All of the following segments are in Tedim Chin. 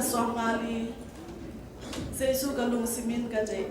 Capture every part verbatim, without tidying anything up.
Sawmnga li. Jesu ka lungsim in ka deih.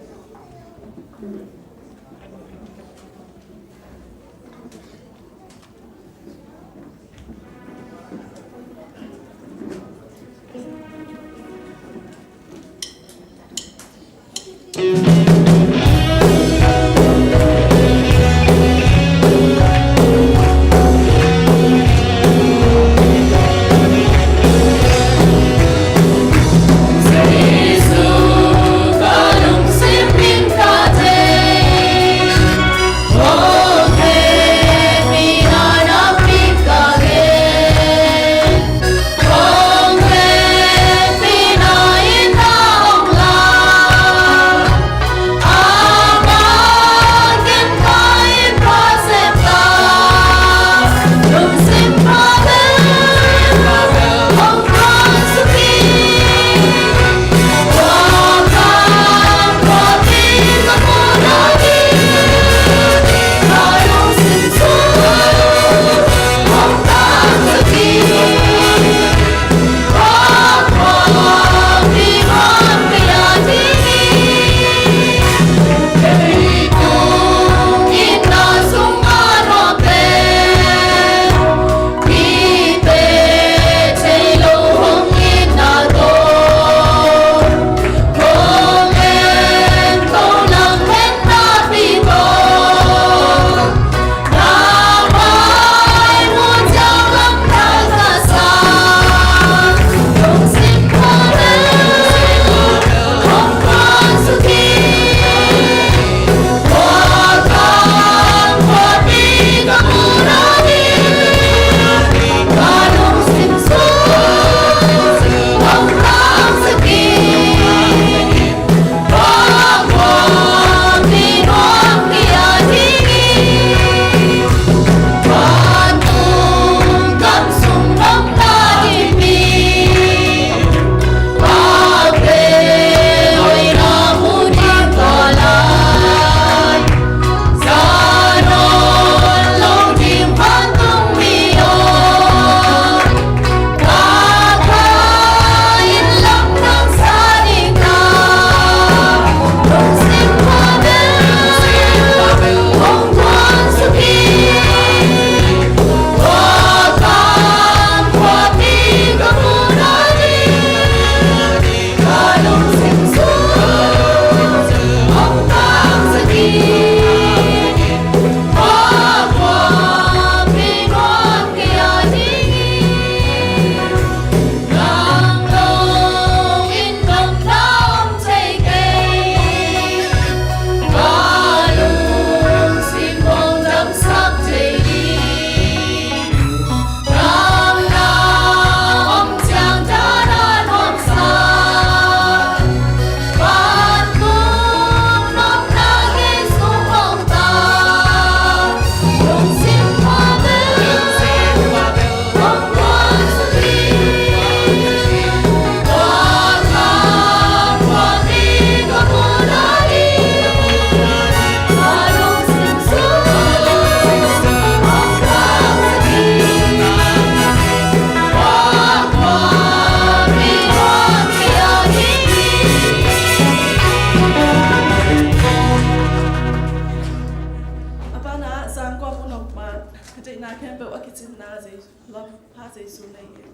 A banah Zangkua Pu Nong Mat, ka deihna khempeuh a kicinna Jesu, love, pa Jesu nei in.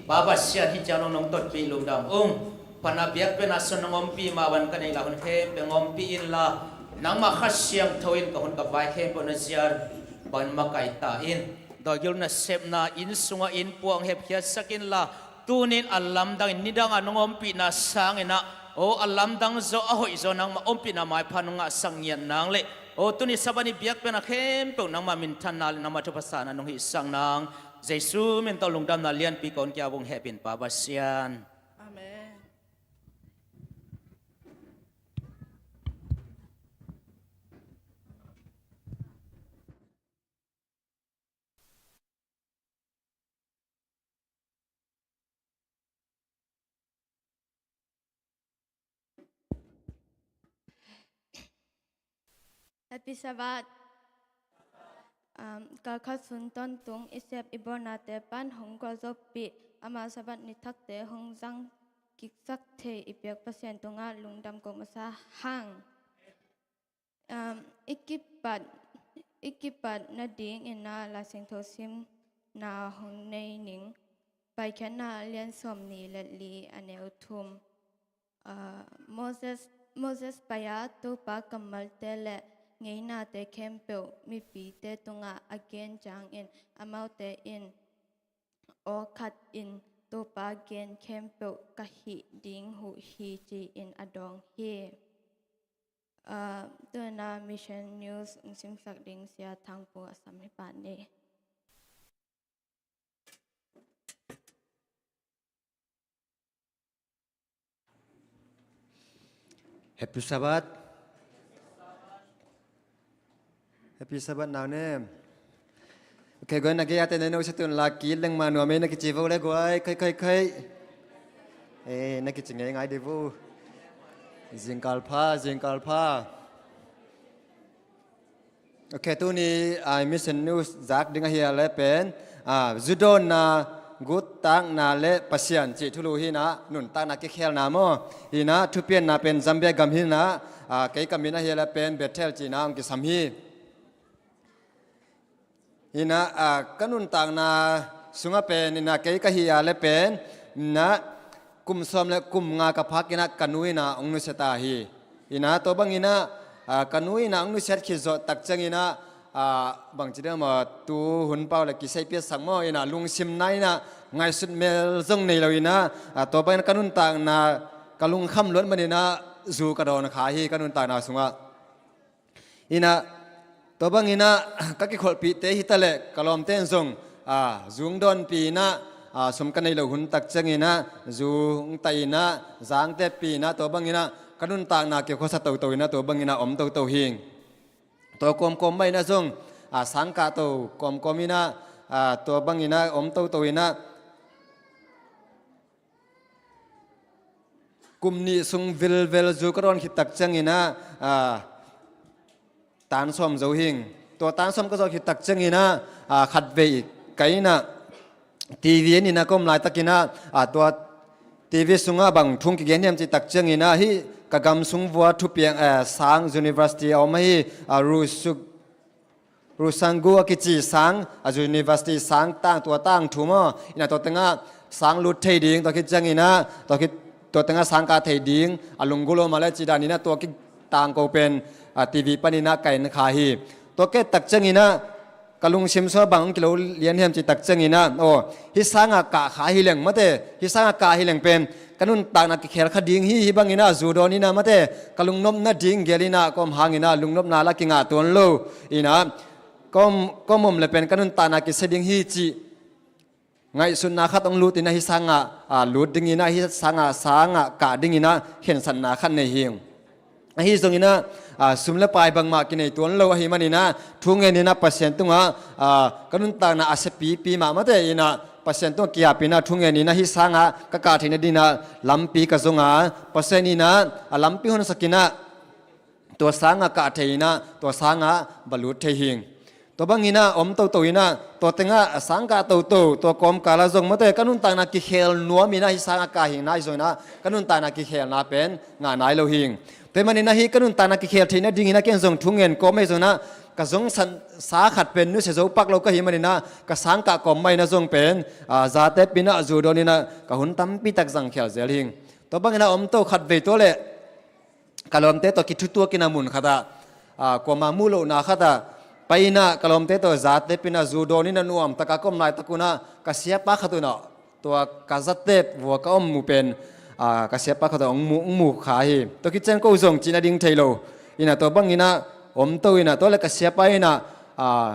Pa Pasian, hih ciang nong nong totpih lungdam ung. Pana biakpiakna sung nong ompih mah bang ka neih lak hun khempeuh hong ompih inla, nangmah Kha Siangtho in ka hun ka vai khempeuh na ziar bangin makaih ta in. Dawigil nasepna inn sungah inn puak hong hepkhiatsak inla, tuni-in a lamdangin nidangah nong ompihna sanginah, aw, a lamdang zaw, a hoih zaw nangmah ompihna maipha nong ngahsak ngiat nang le, aw, tuni Sabbath ni biakpiakna khempeuh nangmah minthanna le nangmah thupha sahna nong hihsak nang, Jesu min tawh lungdamna lianpi kong kia vung hehpih in Pa Pasian. Amen. Happy Sabbath. Um, kalkhat sun tawntung i sep i bawlnate pan hong gualzawhpih, ama Sabbath ni thakte hong zang kiksak thei i piak Pasian tungah lungdam ko masa hang. Um, i kipat, i kipat nadingin ah Lai Siangtho simna hong nei ning. Paikhiatna lian sawmnih le li, a neu thum. Ah, Moses, Moses pai-a Topa kammalte le ngeinate khempeuh mipite tungah a gen ciangin amaute in aw khatin Topa gen khempeuh ka hih ding uh hi ci-in a dawng hi. Ah, tu-in ah Mission News hong simsak ding Sia Thang Pu a sam hi pah ni. Happy Sabbath. Happy Sabbath, nau nem. Ok, guai, na gei-ate na no sa tun la, kit leng ma nuam ei na kici vo le guai, khai, khai, khai. Eh, na kici ngei ngai di vo. Zingkal pha, zingkal pha. Ok, tuni, ah, Mission News zak ding ahi a le pen, ah, zudawnna, guttakna le Pasian cih thulu hi-in ah, nuntakna kikhelna maw. Hi-in ah, thupianna pen Zambia gam hi-in ah, ah, kei ka min ahi a le pen Bethel ci-in ah hong kisam hi. Hi-in ah, ah, ka nuntakna sungah pen, hi-in ah, kei ka hi a le pen, hi-in ah, kum sawm le kum nga ka phak in ah ka nu in ah hong nusia ta hi. Hi-in ah, tua bangin ah, ah, ka nu in ah hong nusiat khit zawh tak ciangin ah, ah, bangci ding maw, tu hun pau le kisei piatsak maw, hi-in ah, lungsim nai-in ah, ngaihsut mel zong nei lo hi-in ah, ah, tua bangin ka nuntakna ka lungkham luat manin ah, zu ka dawn kha hi ka nuntakna sungah. Hi-in ah, tua bangin ah, ka kikholhpihte hi ta leh, ka lawmte in zong, ah, zung dawnpi-in ah, ah, sum ka neih loh hun tak ciangin ah, zung tai-in ah, zang teppi-in ah, tua bangin ah, ka nuntakna kikhuasa toto-in ah, tua bangin ah, om toto hi. Tua kawmkawm mah-in ah zong, ah, sang kah to kawmkawm in ah, ah, tua bangin ah, om toto-in ah, kum nih sung vilvel zu ka dawn khit tak ciangin ah, ah, tan sawm zo hing. Tua tan sawm ka zawh khit tak ciangin ah, ah, khatvei ka inn ah T V en in ah ka om laitakin ah, ah, tua T V sungah bang thu hong kigen hiam cih tak ciangin ah, hih ka gam sung vua thupiang, eh, sang university a om ahi, ah, Rusuk Rusanggu a kici sang, a university sang tang, tua tangthu maw. Hi-in ah tua tengah sang lut thei ding, tua khit ciangin ah, tua khit, tua tengah sang kah thei ding, a lunggulh om a le cih danin ah tua kitangko pen, ah, T V panin ah ka en kha hi. Tua ka et tak ciangin ah, ka lungsim sungah bang hong kilo lian hiam cih tak ciangin ah, aw, hih sangah kah kha hi leng mate, hih sangah kah hi leng pen, ka nuntakna kikhel kha ding hi, hih bangin ah zu dawn in ah mate, ka lungnop nading gel in ah ka om hangin ah lungnopna la kingah tuan lo. Hi-in ah, ka om, ka om om le pen ka nuntakna kisia ding hi cih ngaihsutna khat hong lut in ah hih sangah, ah, lut dingin ah hih sangah, sangah kah dingin ah khensatna khat nei hi. Ahi zongin ah, ah, sum le pai bangmah kinei tuan lo ahih manin ah, thu ngen in ah Pasian tungah, ah, ka nuntakna a siapipi mah mate in ah, Pasian tungah ki-ap in ah thu ngen in ah hih sangah ka kah theih nadingin ah lampi ka zong a, Pasian in ah a lampi honsak in ah, tua sangah kah thei in ah, tua sangah va lut thei hing. Tua bangin ah om toto in ah, tua tengah a sang kah toto, tua kawmkal ah zong mate ka nuntakna kikhel nuam in ah hih sangah kah hing, ahi zongin ah ka nuntakna kikhelna pen ngah nai lo hing. Tua ahih manin ah hih ka nuntakna kikhel theih nadingin ah ken zong thu ngen kawm ahi zongin ah, ka zong san sa khat pen nusia zo pak lo ka hih manin ah, ka sangkah kawm mah in ah zong pen, ah, zatep in ah, zu dawn in ah, ka hun tampi tak zang khial zel hing. Tua bangin ah om to khat vei tua leh ka lawmte tawh kithutuak in ah mun khat ah, ah, kuamah muh lohna khat ah pai in ah, ka lawmte tawh zatep in ah, zu dawn in ah, nuam tak a ka om laitak un ah, ka siapa khat un ah, tua ka zatep vua ka om mu pen, ah, ka siapa khat un ah hong mu, hong mu kha hi. Tua khit ciang ko zong cihna ding thei lo in ah, tua bangin ah om to in ah, tua leh ka siapa in ah, ah,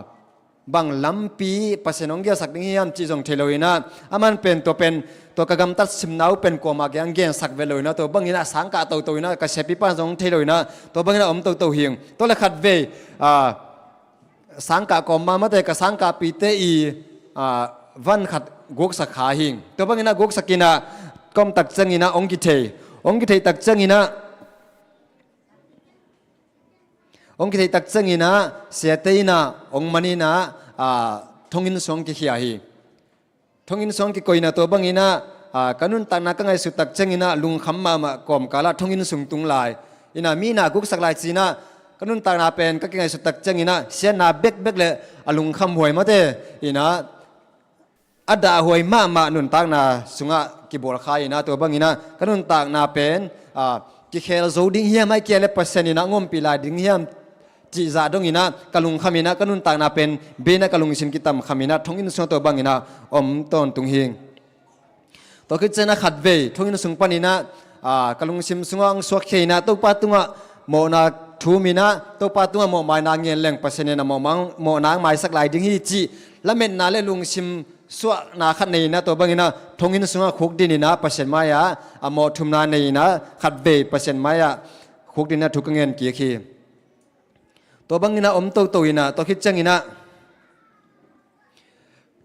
bang lampi Pasian hong gelsak ding hiam cih zong thei lo in ah, aman pen tua pen, tua ka gamtat simna uh pen kuamah kiang gensak vet lo in ah, tua bangin ah sangkah toto in ah, ka siapipa zong thei lo in ah, tua bangin ah om toto hing. Tua leh khat vei, ah, sangkah kawm mah mate, ka sangkahpite i, ah, van khat guksak kha hing. Tua bangin ah guksak in ah, ka om tak ciangin ah hong kithei. Hong kithei tak ciangin ah, hong kithei tak ciangin ah, siate in ah hong man in ah, ah, thonginn sung kikhia hi. Thonginn sung kikoih in ah, tua bangin ah, ah, ka nuntakna ka ngaihsut tak ciangin ah, lungkham mahmah kawmkal ah thonginn sung tung lai in ah, mi in ah guksak lai ci in ah, ka nuntakna pen ka kingaihsut tak ciangin ah, siatna bekbek leh a lungkhamhuai mate in ah, a dahhuai mahmah nuntakna sungah kibawl kha in ah, tua bangin ah ka nuntakna pen, ah, kikhel zo ding hiam, ahih kei leh Pasian in ah hong ompih lai ding hiam cih zah dong in ah ka lungkham in ah, ka nuntakna pen bei in ah ka lungsim kitamkham in ah, thonginn sungah tua bangin ah om tawntung hing. Tua khit ciangin ah khat vei thonginn sung panin ah, ah, ka lungsim sungah hong suakkhia in ah, Topa tungah mawhna thum in ah, Topa tungah mawhmaina ngen leng Pasian in ah mawhma-, mawhna hong maisak lai ding hi cih lametna leh lungsim suahna khat nei in ah, tua bangin ah thonginn sungah khukdin in ah Pasian mai-ah, a mawh thumna nei in ah khat vei Pasian mai-ah khukdin in ah thu ka ngen kik hi. Tua bangin ah om toto in ah, tua khit ciangin ah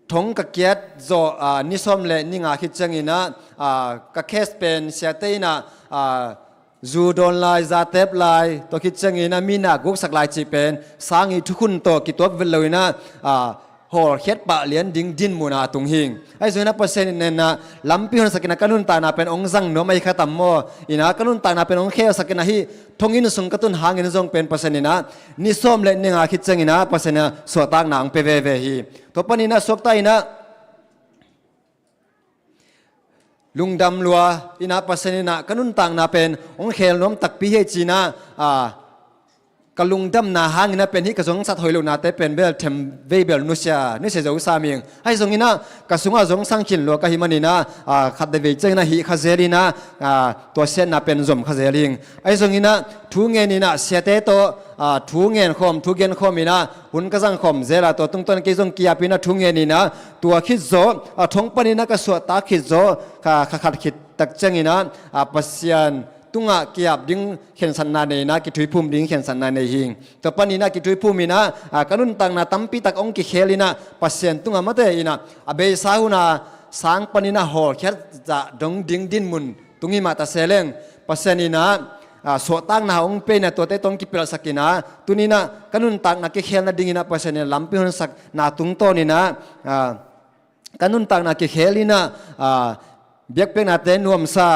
thong ka kiat zawh, ah, ni sawm leh ni nga khit ciangin ah, ah, ka case pen siate in ah, ah, zu dawn lai, zatep lai, tua khit ciangin ah mi in ah guksak lai cih pen sang i thukhun tawh kituak vet lo in ah, ah, hawlkhiat pah lian ding dinmun ah tung hing. Ahi zongin ah Pasian in ah lampi honsak in ah ka nuntakna pen hong zang nuam ahi kha tam maw? In ah ka nuntakna pen hong khelsak in ah, hih thonginn sung ka tun hangin zong pen Pasian in ah ni sawm leh ni nga khit ciangin ah Pasian in ah suahtakna hong pia veve hi. Tua panin ah suakta in ah lungdam lua in ah Pasian in ah ka nuntakna pen hong khel nuam takpi hi ci in ah, ah, ka lungdamna hangin ah pen hih ka zong sat hoih lohnate pen bel them vei bel nusia, nusia zo sam ing. Ahi zongin ah ka sungah zong sang khin lua ka hih manin ah, ah, khat leh vei ciangin ah hih kha zel in ah, ah, tua siatna pen zom kha zel ing. Ahi zongin ah thu ngen in ah siate tawh, ah, thu ngen khawm, thu gen khawm in ah hun ka zang khawm zel a, tua tungtawn kei zong ki-ap in ah thu ngen in ah, tua khit zawh, ah, thong panin ah ka suahtak khit zawh, kha, kha khat khit tak ciangin ah, ah, Pasian tungah ki-ap ding khensatna nei in ah, kithuphum ding khensatna nei hing. Tua panin ah kithuphum in ah, ah, ka nuntakna tampi tak hong kikhel in ah, Pasian tungah mate in ah, a beisa hun a sang panin ah hawlkhiat zah dong ding dinmun tung hi mah ta se leng, Pasian in ah, ah, suahtakna hong pia in ah, tuate tawh hong kipelhsak in ah, tuni in ah ka nuntakna kikhel nadingin ah Pasian in ah lampi honsakna tungtawn in ah, ah, ka nuntakna kikhel in ah, ah, biakpiaknate nuamsa,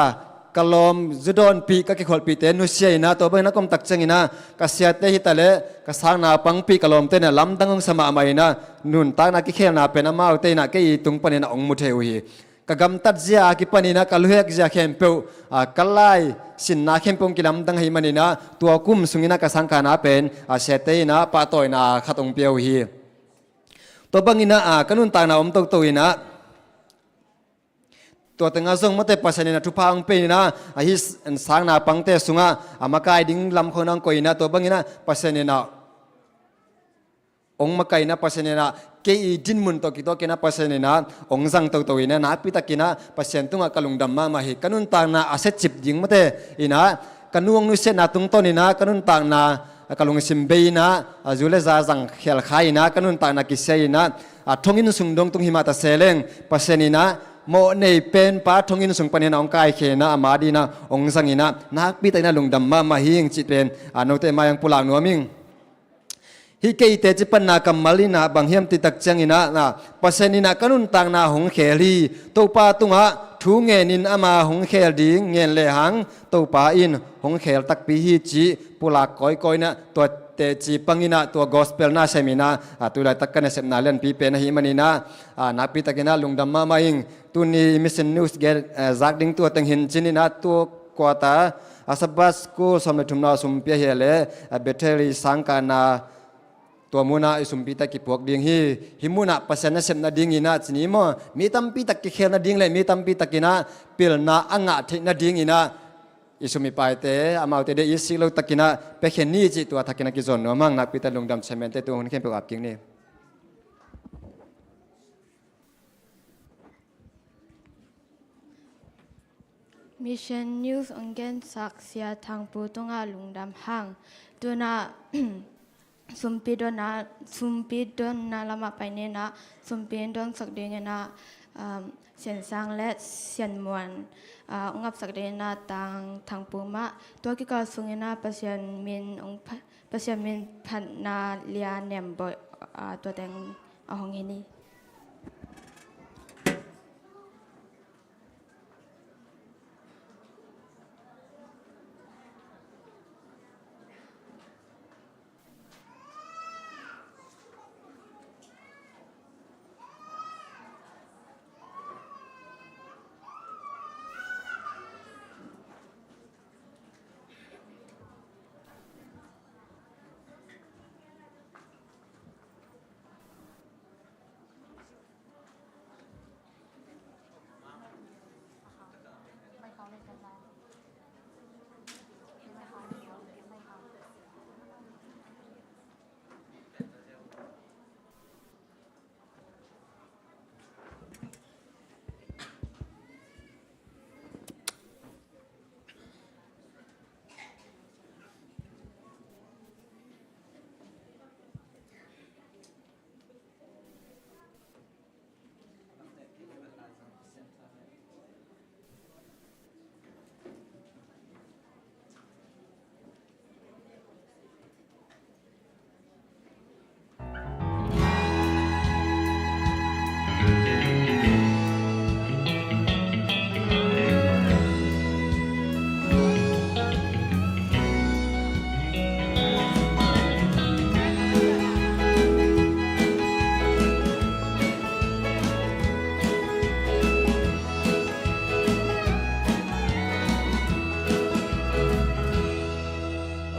ka lawm zu dawnpih, ka kikholhpihte nusia in ah, tua bangin ah ka om tak ciangin ah ka siate hi ta leh ka sangnaupangpih ka lawmte in ah lamdang hong sa mahmah in ah, nuntakna kikhelna pen amaute in ah kei tung panin ah hong mu thei uh hi. Ka gamtat zia a kipan in ah ka luhek zia khempeuh, ah, ka laisinna khempeuh hong kilamdang ahih manin ah, tua kum sungin ah ka sangkahna pen, ah, siate in ah pahtawina khat hong pia uh hi. Tua bangin ah, ah, ka nuntakna om toto in ah, tua tengah zong mate Pasian in ah thupha hong pia in ah, ah, hih sangnaupangte sungah, ah, makai ding lam khawng in ah hong koih in ah, tua bangin ah Pasian in ah hong makaih in ah, Pasian in ah kei i dinmun tawh kituak in ah Pasian in ah hong zang toto in ah, nakpi takin ah Pasian tungah ka lungdam mahmah hi. Ka nuntakna a siacip ding mate in ah, ka nu hong nusiatna tungtawn in ah ka nuntakna, ah, ka lungsim bei in ah, ah, zu leh za zang khial kha in ah, ka nuntakna kisia in ah, ah, thonginn sung dong tung hi mah ta se leng, Pasian in ah mawh nei penpa thonginn sung panin ah hong kaikhia in ah, ama dingin ah hong zang in ah, nakpi takin ah lungdam mahmah hing cih pen, ah, note mai-ah hong pulak nuam ing. Hih kei teci panna kammal in ah bang hiam cih tak ciangin ah, ah, Pasian in ah ka nuntakna hong khel hi. Topa tungah thu ngen in, ama hong khel ding ngen lehang Topa in hong khel takpi hi cih pulak kawikawi in ah, tua teci pang in ah tua gospel na sem in ah, a, tu laitak ka nasepna lianpi pen ahih manin ah, a, nakpi takin ah lungdam mahmah ing. Tuni Mission News gen, eh, zak ding tua teng hi in cin in ah tua quarter, a, Sabbath School sawm le thumna sumpi ahih leh, a, Bethel i sangkahna tua mun ah i sumpi tawh kipuak ding hi. Hih mun ah Pasian nasepna ding in ah cin hi maw, mi tampi tak kikhel nading le mi tampi takin ah pilna a ngah theih nading in ah i sum i paite, amaute deih i sik lo takin ah piakhia ni cih tua thakin ah kizon nuam hang. Nakpi tak lungdam, chairman te tu hun khempeuh ap kik ni. Mission News hong gensak Sia Thang Pu tungah lungdam hang. Tu in ah sumpi donna, sumpi donna lamah pai ni in ah, sumpi in donsak ding in ah, um, Sian Sang le Sian Muan, ah, hong apsak ding in ah Tang Thang Pu mah. Tua kikal sung in ah Pasian min hong pha-, Pasian min phatna lia nem bawl, ah, tua teng a hong hi ni.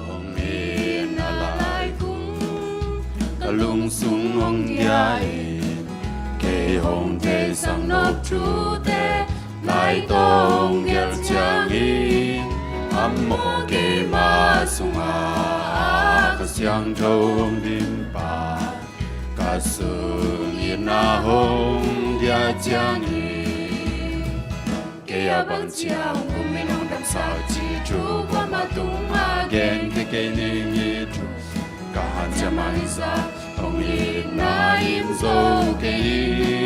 Hong itna lai kum ka lungsung hong dia in, kei hong theisak nop thute lai tawh hong gelh ciangin, a mawh keima sungah a Kha Siangtho hong dim pah, ka sung itna hong dia ciangin, kei a bang cia hong kum in hong damsak cih thu kuamah tungah gen kei kei ning. Hih thu ka hanciam a hih zah hong itna him zo kei hi.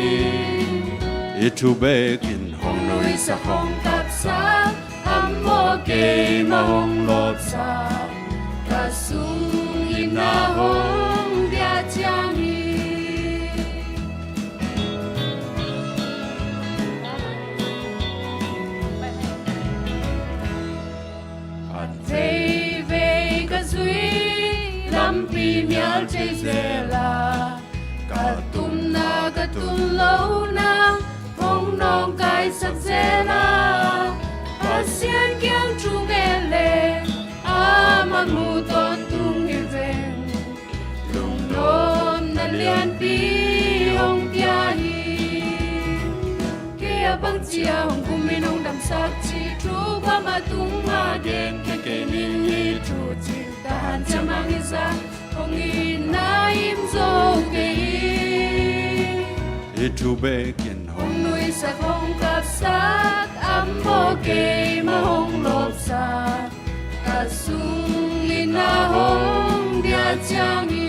Hih thu bekin hong nuihsak hong kapsak, a mawh keima hong lawpsak, ka sung itna hong dia ciang hi. Khat veivei ka zui lampi mial thei zel a, ka tumna ka tun lohna hong nawngkaisak zel a, Pasian kiang thu ngen leng amah mu tawntung hi veng, lungnopna lianpi hong pia hi. Kei a bang cia hong kum in hong damsak cih thu kuamah tungah gen kei kei ning. Hih thu cih ka hanciam a hih zah hong itna him zo kei hi. Hih thu bekin hong nuihsak hong kapsak, a mawh keima hong lawpsak, ka sung itna hong dia ciang hi.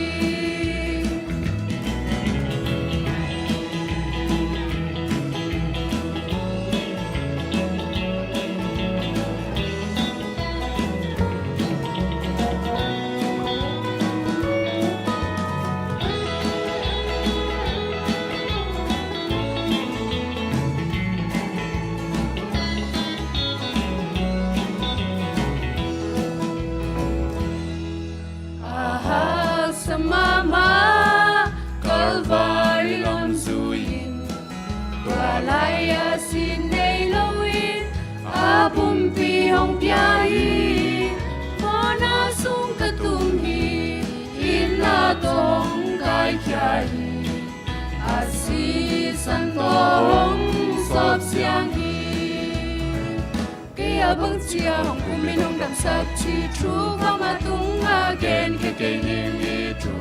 Pi hong pia hi, mawhna sung ka tum hi, inn ah tawh hong kaikhia hi, a sisan tawh hong sawp siang hi. Kei a bang cia hong pum in hong damsak cih thu, kuama tungah genkhia kei ning i thu,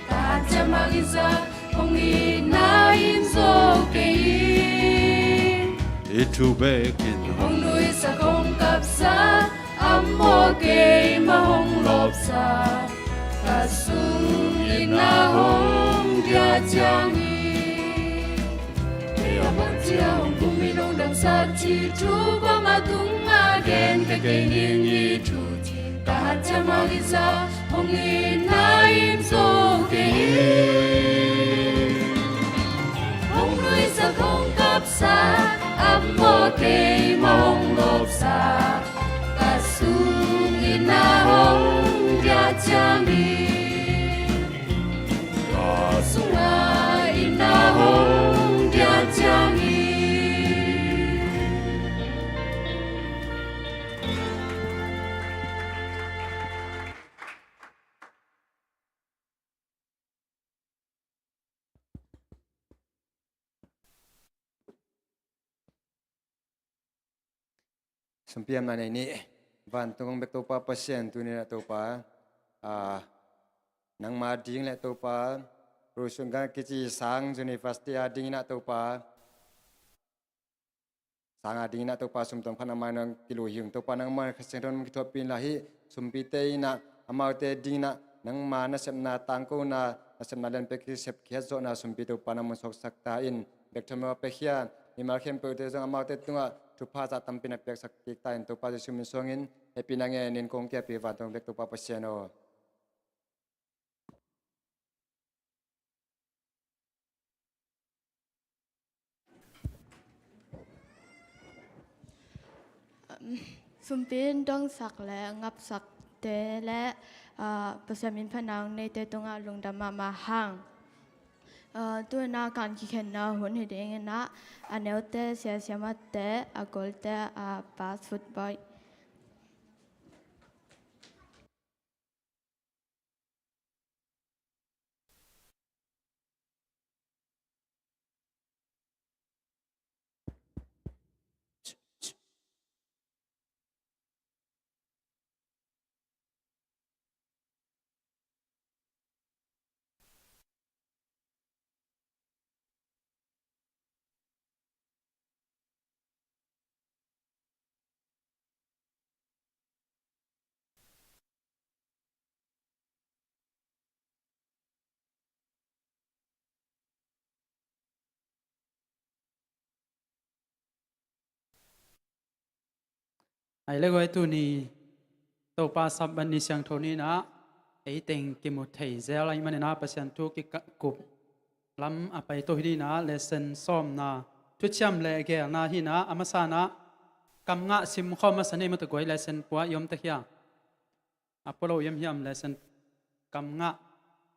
ka hanciam hangin za hong itna in zo kei in. I thu bekin hong nuisak hong kapsa, a mawh keimah hong lawpsa, ka sung itna hong dia ciang hi. Kei a bang cia hong pum in hong damsak cih thu, kuama tungah genkhia kei ning i thu, ka hanciam hangin za hong itna in zo kei in. Hong nuisak hong kapsa, a mawh keimah hong lawpsa, ka sung itna hong dia ciang hi. Ka sungah itna hong dia ciang hi. Sumpiam na nei ni. Vantung hong bek Topa Pasian, tuni-in ah Topa, a, nangma ding le Topa, Rochungga kici sang university a dingin ah Topa, sang a dingin ah Topa, sum tawm khat nangma in hong kilui hi ung. Topa, nangma in Kha Siangtho in kithuahpih in la, hih sumpite in ah amaute dingin ah nangma nasepna tangkona, nasepna lianpi kisep khiat zawhna sumpi Topa nangma in suaksak ta in, bek thamlo a pia khia mimal khempeuhte zong amaute tungah thupha zah tampi na piaksak kik ta in, Topa Jesuh min suangin hehpihna ngen in kong kiapi. Vantung bek Topa Pasian aw. Sumpi in dongsak le ngapsakte le, ah, Pasian minphatna hong neite tungah lungdam mahmah hang. Ah, tu-in ah kan kikhenna hun hi dingin ah, a neute sia siamahte, a golte, ah, pass football. Ai le guai, tuni Topa Sabbath ni siangtho ni-in ah, ei teng kimu thei zel ahih manin ah, Pasian thu kikup lam a pai to hi dingin ah, lesson sawmna, thuciam le geelna hi-in ah, a masa-in ah kam ngah simkhawm masa ni maw, tua guai, lesson pua i om ta hiam? A pua lo i om hiam, lesson kam ngah?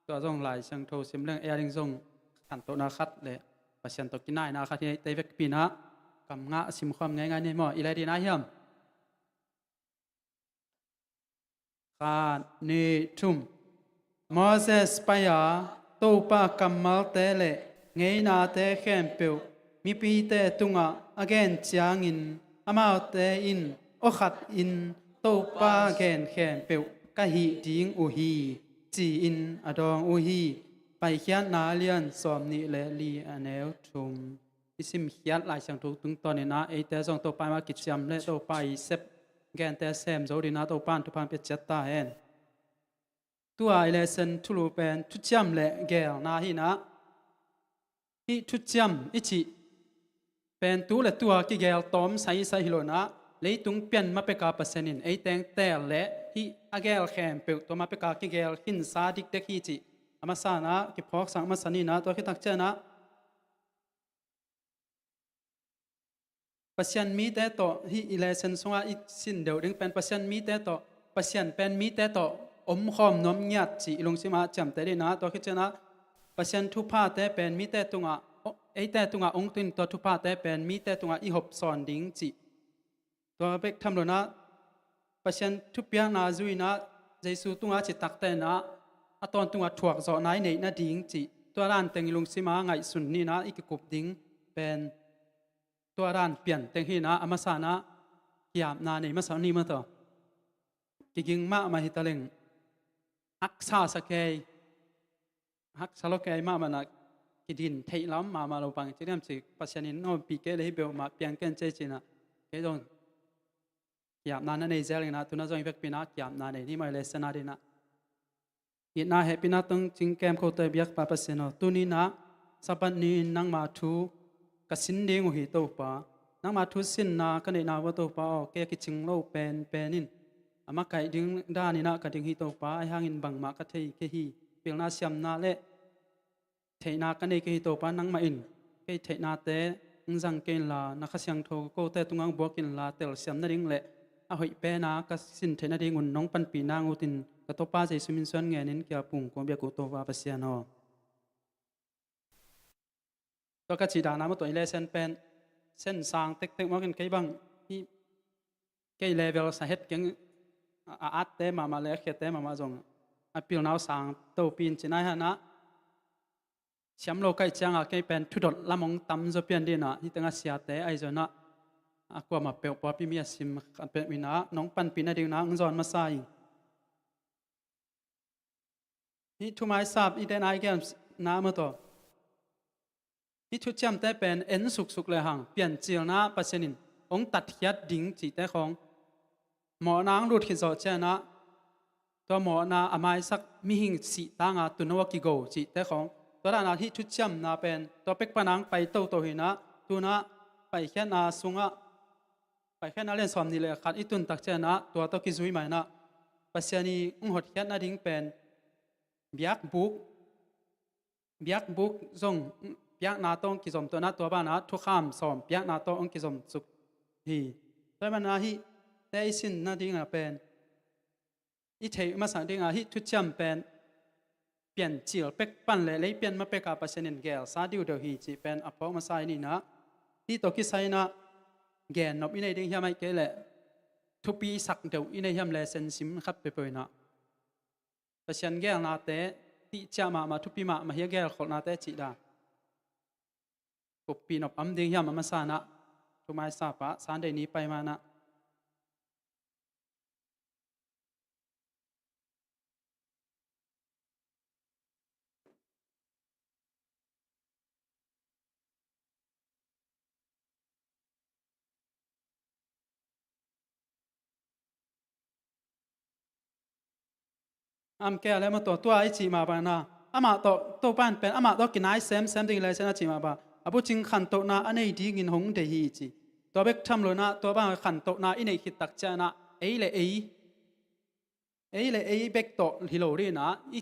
Tua zong Lai Siangtho sim leng ei a ding zong khantohna khat le Pasian tawh kinaihna khat hi, tei vekpi-in ah kam ngah simkhawm ngeingai ni maw, i lai dingin ah hiam? Khat, nih, thum. Moses pai-a Topa kammalte le ngeinate khempeuh mipite tungah a gen ciangin, amaute in, "Aw khat in Topa gen khempeuh ka hih ding uh hi," ci-in a dawng uh hi. Paikhiatna lian sawmnih le li, a neu thum. I simkhiat Lai Siangtho tungtawnin ah, eite zong Topa mah kiciam le Topa i sep gente sem zo dingin ah Topa in thupha pia ciat ta hen. Tua i lesson thulu pen thuciam le geelna hi-in ah, hih thuciam i cih pen tu le tua kigeel tawm saisai hi lo-in ah, leitung pian ma pek a Pasian in ei teng teel le hih a geel khempeuh tua ma pek a kigeel khinsa dikdek hi cih a masa-in ah kiphawksak masa ni-in ah, tua khit tak ciangin ah Pasian mite tawh, hih i lesson sungah i sin deuh ding pen Pasian mite tawh, Pasian pen mite tawh omkhawm nuam ngiat cih i lungsim ah ciamteh dingin ah, tua khit ciangin ah Pasian thuphate pen mite tungah, eite tungah ong tun, tua thuphate pen mite tungah i hopsawn ding cih Tua bek tham lo-in ah Pasian thupiakna zui-in ah Jesu tungah citak teh in ah a tawntungah thuak zawhna i neih nading cih tua dan teng i lungsim ah ngaihsun ni-in ah i kikup ding pen tua dan pian teng hi-in ah a masa-in ah ki-apna nei masa ni maw taw. Kiging mahmah hi taleng haksa sa kei, haksa lo kei mahmah in ah kidin theih lam mahmah lo bang ci diam ci, Pasian in hong ompih kei leh hih beuh mah piang ken ci-in ah kei zong ki-apna na nei zel in ah tu-in ah zong i vekpi-in ah ki-apna nei ni maw, lesson ading in ah. Itna hehpihna tawh cingkem kote biakpa Pasian aw, tuni-in ah Sabbath ni-in nangma thu ka sin ding uh hi Topa. Nangma thu sinna ka neihna uh ah Topa aw, kei a kicing lo penpen in a makaih ding dan in ah ka ding hi Topa. Ahi hangin bangmah ka thei kei hi. Pilna siamna le theihna ka nei kei hi Topa, nangmah in kei theihnate hong zang kei inla, na Kha Siangtho kote tungah hong buak inla, telsiam nading le a hoih pen a ka sin theih nadingun nong panpih nang utin ka Topa Jesu min suang ngenin ki-ap ung, kong biak uh Topa Pasian aw. Tua ka cih dan a maw, tua i lesson pen sen sang tektek mawk in kei bang hi, kei level sa het keng, a, a atte mahmah le a khiatte mahmah zong a pilna uh sang topi in ci-in ah hi-in ah siam lo ka hih ciangah kei pen thudot lam hong tam zaw pian ding in ah hih tengah siate ahi zongin ah a kuamah peuh pawlpi mi a sim khat peuh in ah nong panpih nading in ah hong zawn masa ing. Hih thumaisap i den a i genna maw taw, hih thuciamte pen en suksuk lehang Piancilna Pasian in hong tatkhiat ding cihte khawng, mawhna hong lut khit zawh ciangin ah tua mawhna a maisak mihing sihtanah tuuno a kigo cihte khawng, tua dan a hih thuciamna pen tua pek pan a hong pai toto hi-in ah tu-in ah Paikhiatna sungah, Paikhiatna lian sawmnih le khat i tun tak ciangin ah tua tawh kizui mah in ah Pasian i hong hotkhiat nading pen biakbuk, biakbuk zong piakna tawh hong kizom, tua in ah tua banah thukham sawm piakna tawh hong kizom suk hi. Tua ahih manin ah hihte i sin nading ah pen i theih masak ding ah hih thuciam pen Piancil pek pan le lei pian ma pek ah Pasian in gelsa diudeuh hi cih pen a phawk masa i hi-in ah, hih tawh kisai-in ah gennop i nei ding hiam, ahih kei leh thupi sak deuh i nei hiam, lesson sim khat peuhpeuh in ah Pasian gelnate tihciah mahmah, thupi mahmah hi a, gelkholhnate cih dan kuppih nop om ding hiam, a masa-in ah thumaisap ah Sunday ni pai ma-in ah. Am kei a le maw taw, tua i cih mah bang in ah amah tawh, Topa in pen amah tawh kinai semsem ding lesson a cih mah bang, a bucing khantohna a nei dingin hong deih hi ci. Tua bek tham lo-in ah tua bang khantohna i neih khit tak ciangin ah ei le ei, ei le ei bek tawh hi lo dingin ah i,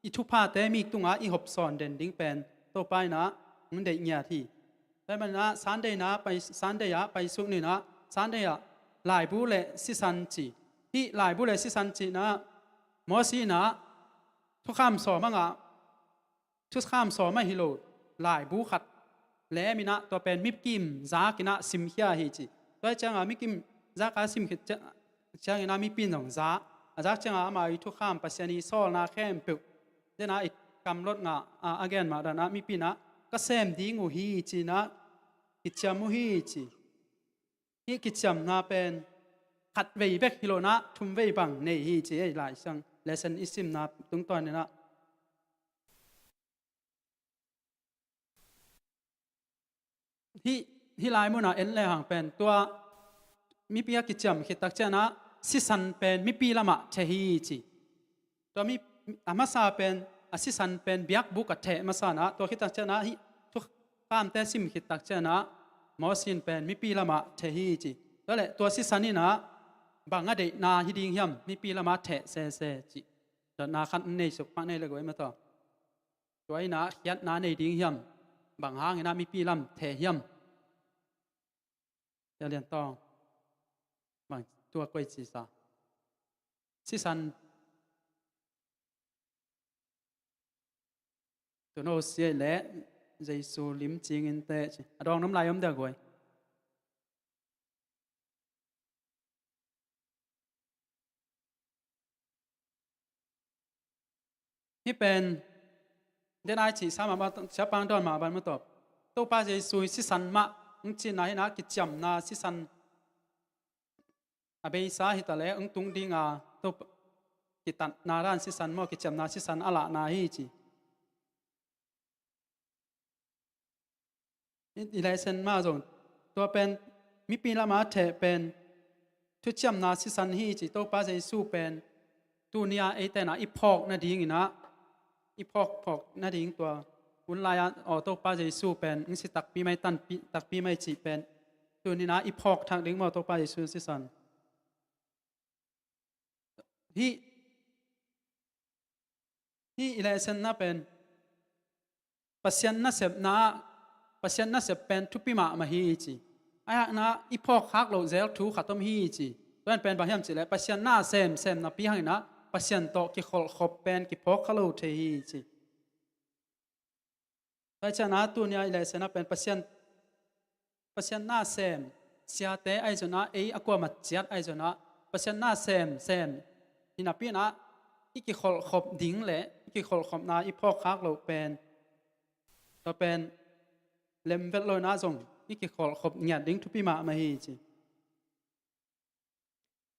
i thuphate mi tungah i hopsawn den ding pen Topa in ah hong deih ngiat hi. Tua ahih manin ah Sunday na pai, Sunday ah paisuk ni-in ah Sunday ah laibu le sisan ci. Hih laibu le sisan cihna Moses in ah thukham sawm a ngah, thukham sawm a hi lo laibu khat lem in ah tua pen mikim zak in ah simkhia hi ci. Tua hi ciangah mikim zak a sim khit ciangin ah mipi in zong za, a zak ciangah amah i thukham, Pasian i sawlna khempeuh, den ah i kamlot ngah a, a gen mah dan ah mipi in ah ka sem ding uh hi ci-in ah kiciam uh hi ci. Hih kiciamna pen khat vei bek hi lo-in ah thum vei bang nei hi ci. Ei Lai Siang lesson i simna tungtawn in ah hih, hih lai munah en lehang pen tua mipi a kiciam khit tak ciangin ah sisan pen mipi lamah theh hi ci. Tua mi, a masa pen, a sisan pen biakbuk ah theh masa-in ah, tua khit tak ciangin ah hih thukhamte sim khit tak ciangin ah Moses in pen mipi lamah theh hi ci. Tua leh tua sisan in ah bang a deihna hi ding hiam, mipi lamah theh sese ci. Dotna khat nei suk pak ni le guai maw taw. Tua in ah khiatna nei ding hiam, bang hangin ah mipi lam theh hiam? Sia Lian Tawng, bang tua koi ci sa? Sisan, tuuno siai le Jesu lim cingin teh ci. A dawng nop lai om dia guai. Hih pen, den ai cih sa mah, siapa hong dawn mah bang maw tawh, Topa Jesu sisan mah hong cihna hi-in ah, kiciamna sisan a beisa hi ta leh hong tung ding a, Topa kitatna dan sisan maw, kiciamna sisan a lahna hi ci. I, i lesson mah zong, tua pen mipi lamah a theh pen thuciamna sisan hi ci. Topa Jesu pen tuni-a eite in ah i phawk nadingin ah, i phawk, phawk nading tua hun lai-ah, aw, Topa Jesu pen hong si takpi mai, tanpi takpi mai cih pen tuni-in ah i phawk thak ding maw, Topa Jesu sisan. Hih, hih i lesson na pen Pasian nasepna ah, Pasian nasep pen thupi mahmah hi ci. Ahi hangin ah i phawk khak loh zel thu khat om hi ci. Tua in pen bang hiam cih leh, Pasian na sem, sem napi hangin ah Pasian tawh kikholhkhop pen kiphawk kha lo thei hi ci. Tua ciangin ah tuni-a i lesson ah pen Pasian, Pasian na sem, siate ahi zongin ah, ei a kuamah ciat ahi zongin ah, Pasian na sem, sem hi napi-in ah i kikholhkhop ding leh i kikholhkhopna i phawk khak loh pen, tua pen lemvet lo-in ah zong i kikholhkhop ngiat ding thupi mahmah hi ci.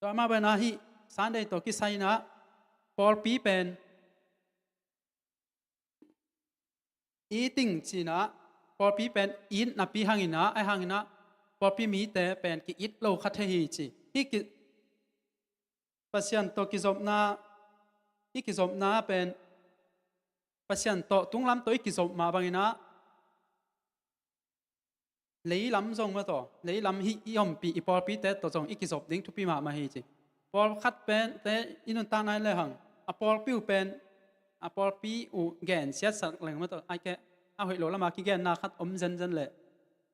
Tua mah bangin ah hih Sunday tawh kisai-in ah pawlpi pen it ding ci-in ah, pawlpi pen it napi hangin ah, ahi hangin ah pawlpi mite pen ki-it lo kha thei hi ci. Hih ki, Pasian tawh kizopna, i kizopna pen Pasian tawh tunglam tawh i kizop mah bangin ah, leilam zong maw tawh, leilam hih i ompih i pawlpite tawh zong i kizop ding thupi mahmah hi ci. Pawlkhat pente i nuntakna in lehang, a pawlpi uh pen, a pawlpi uh gensiatsak leng maw tawh, ahih kei leh a hoih lo lama kigenna khat om zenzen leh,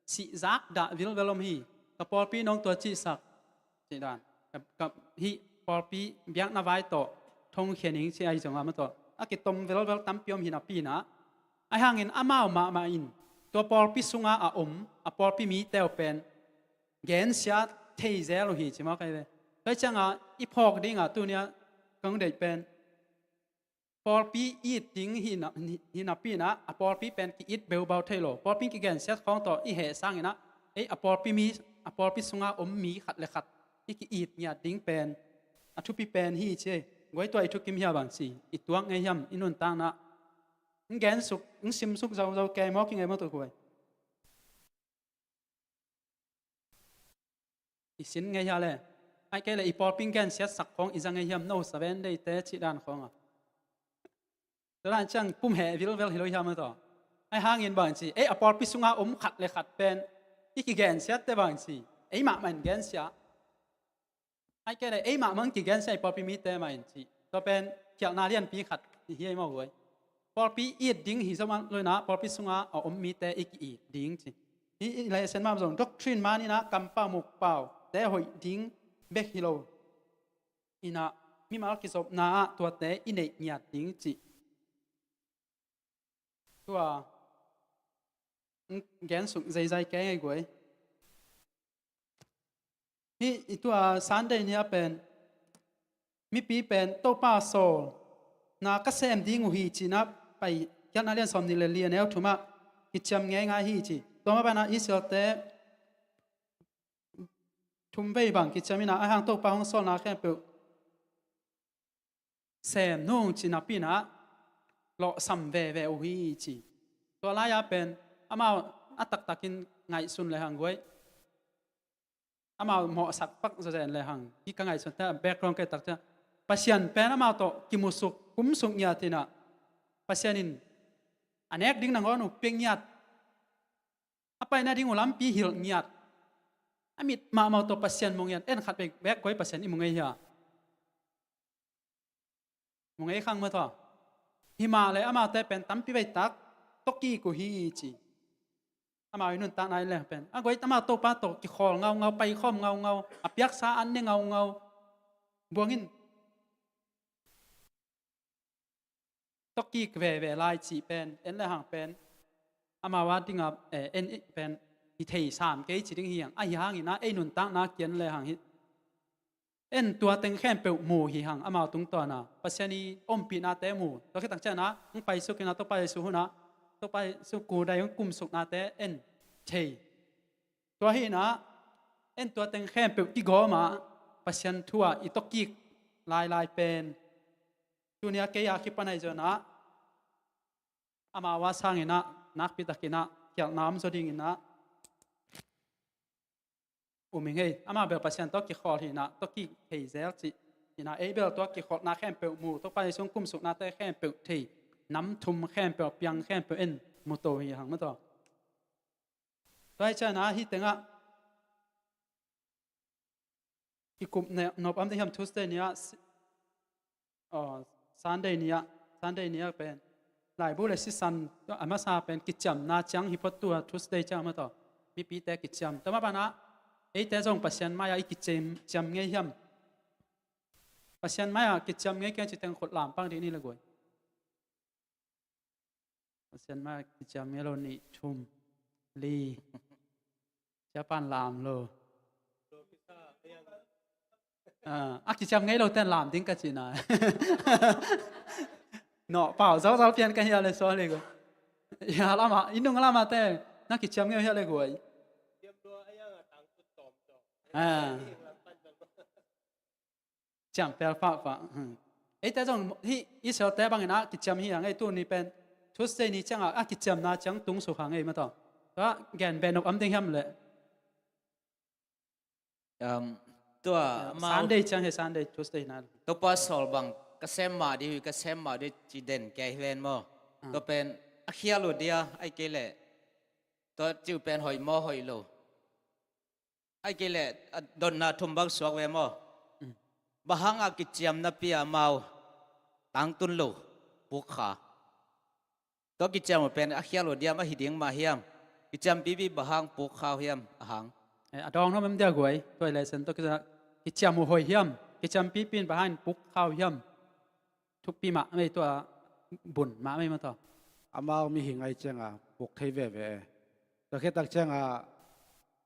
sihzak dah vilvel om hi. Ka pawlpi in hong tua cihsak, cih dan. Ka, ka, hih pawlpi biakna vai tawh thongkhia ning ci ahi zongin ah maw tawh, a kitom velvel tampi om hi napi-in ah, ahi hangin amau mahmah in tua pawlpi sunga a om a pawlpi mite uh pen gensia thei zel uh hi ci mawk ahi ve. Tua ciangin ah i phawk dingin ah tuni-a ka hong deih pen, pawlpi it ding hi na, hi, hi napi-in ah, a pawlpi pen ki-it beubau thei lo. Pawlpi kigensiat khawng tawh i heh sangin ah, ei, a pawlpi mi, a pawlpi sunga om mi khat le khat i ki-it ngiat ding pen a thupi pen hi ci. Guai, tua i thukim hi a bang ci, i tuak ngei hiam, i nuntakna hong gensuk, hong simsuk zozok kei maw, kingei maw, tua guai. I sin ngei hia le? Ahih kei leh i pawlpi hong gensiatsak khawng i za ngei hiam, no Seven Day-te cih dan khawng a? Tua dan ciang pum heh vilvel hi lo hiam maw tawh? Ahi hangin bang ci, ei, a pawlpi sunga om khat le khat pen i kigensiatte bang ci, ei mahmah in gensia. Ahih kei leh ei mahmah in kigensia, i pawlpi mite mah in ci. Tua pen khialhna lianpi khat hi hi ei maw guai. Pawlpi it ding hi zomah lo-in ah, pawlpi sunga a om mite i ki-it ding ci. Hih i lesson mah zong doctrine man-in ah, kampau mukpaute hoih ding bek hi lo-in ah, mimal kizopna ah tuate i neih ngiat ding ci. Tua hong gensuk zeizai kei ngei guai. Hih i tua Sunday ni-a pen, mipi pen Topa sawlna ka sem ding uh hi ci-in ah, Paikhiatna lian sawmnih le li, a neu thum ah kiciam ngeingai hi ci. Tua mah bangin ah Israelte thumvei bang kiciam in ah, ahi hang Topa hong sawlna khempeuh sem nung ci napi-in ah lawhsam veve uh hi ci. Tua lai-a pen amau a taktakin ngaihsun lehang guai, amau mawhsak pak zawzen lehang, hih ka ngaihsunte a background ka et tak ciang, Pasian pen amau tawh kimusuk, kumsuk ngiat in ah, Pasian in a nek ding nangawn uh pia ngiat, a pai nading uh lampi hilh ngiat, a mit mahmah uh tawh Pasian mu ngiat. En khat bek, bek guai, Pasian i mu ngei hia? Mu ngei khang maw tawh? Hi mah leh amaute pen tampi veitak tawkik uh hi ci. Amau i nuntakna in leng pen, a guai, amau Topa tawh kikhawl ngaungau, paikhawm ngaungau, a piaksa an ne ngaungau. Buang in, tawkik veve lai cih pen en lehang pen amau a dingah, eh, en pen hi thei sam kei ci ding hi hang. Ahi hangin ah ei nuntakna kian lehang hih En tua teng khempeuh mu hi hang, amau tungtawna Pasian i ompihnate mu. Tua khit tak ciangin ah hong paisuk in ah, Topa Jesu hun ah, Topa Jesu kudai hong kumsuknate en thei. Tua hi in ah en tua teng khempeuh kigawm ah Pasian thu ah i tawkik lailai pen tuni a kei a kipan ahi zongin ah amau a sangin ah nakpi takin ah khialhna om zaw dingin ah um ing ei. Amah bel Pasian tawh kikhawl hi in ah, tawh kik thei zel cih hi in ah, ei bel tua kikholhna khempeuh mu, Topa Jesu hong kumsuknate khempeuh thei, nam thum khempeuh, piang khempeuh en mu to hi hang maw taw. Tua hi ciangin ah hih tengah i kup nop om ding hiam? Tuesday ni ah, si-, aw, Sunday ni ah, Sunday ni ah pen laibu le sisan a masa pen kiciamna ciang hi phot, tua Tuesday ciang maw taw, mipite kiciam. Tua mah banah eite zong Pasian mai-ah i kiciam, ciam ngei hiam? Pasian mai-ah kiciam ngei keng cih teng khut lam pang dih ni le guai. Pasian mai-ah kiciam ngei lo, nih, thum, li. Siapan lam lo. Ah, a kiciam ngei lo ten lam ding ka cihna. Nawh pau zauzau pian ka hia le, sorry ko. Ya lama, i nung lama te na kiciam ngei hia le guai. Ah. Ciam pel pahpah. Hmm. Eite zong hih Israel-te bangin a kiciam hi a ngei, tuni pen Tuesday ni ciangah a kiciamna ciang tung suk a ngei maw taw. Tua gen beh nop om ding hiam le? Um, tua, ya, amau Sunday ciang hi, Sunday, Tuesday na. Topa sawl bang ka sem mah dih uh hi, ka sem mah dih ci den kei hi ven maw. Ah. Tua pen a khial uh dia, ai kei leh tua ci uh pen hoih maw hoih lo? Ai kei leh, a, dotna thum bang suak ve maw? Mm. Bang hang a kiciam napi a amau tangtun lo puk kha? Tua kiciam uh pen a khial uh diam, a hi ding mah hiam? Kiciam pipi bang hang puk kha uh hiam a hang? Eh, a dawng nuam em dia guai? Tua i lesson tawh kisa kiciam uh hoih hiam? Kiciam pipi in bang hang puk kha uh hiam? Thupi mah mei, tua bun mah mei maw taw. Amau mihing ai ciangah puk thei veve. Tua khit tak ciangah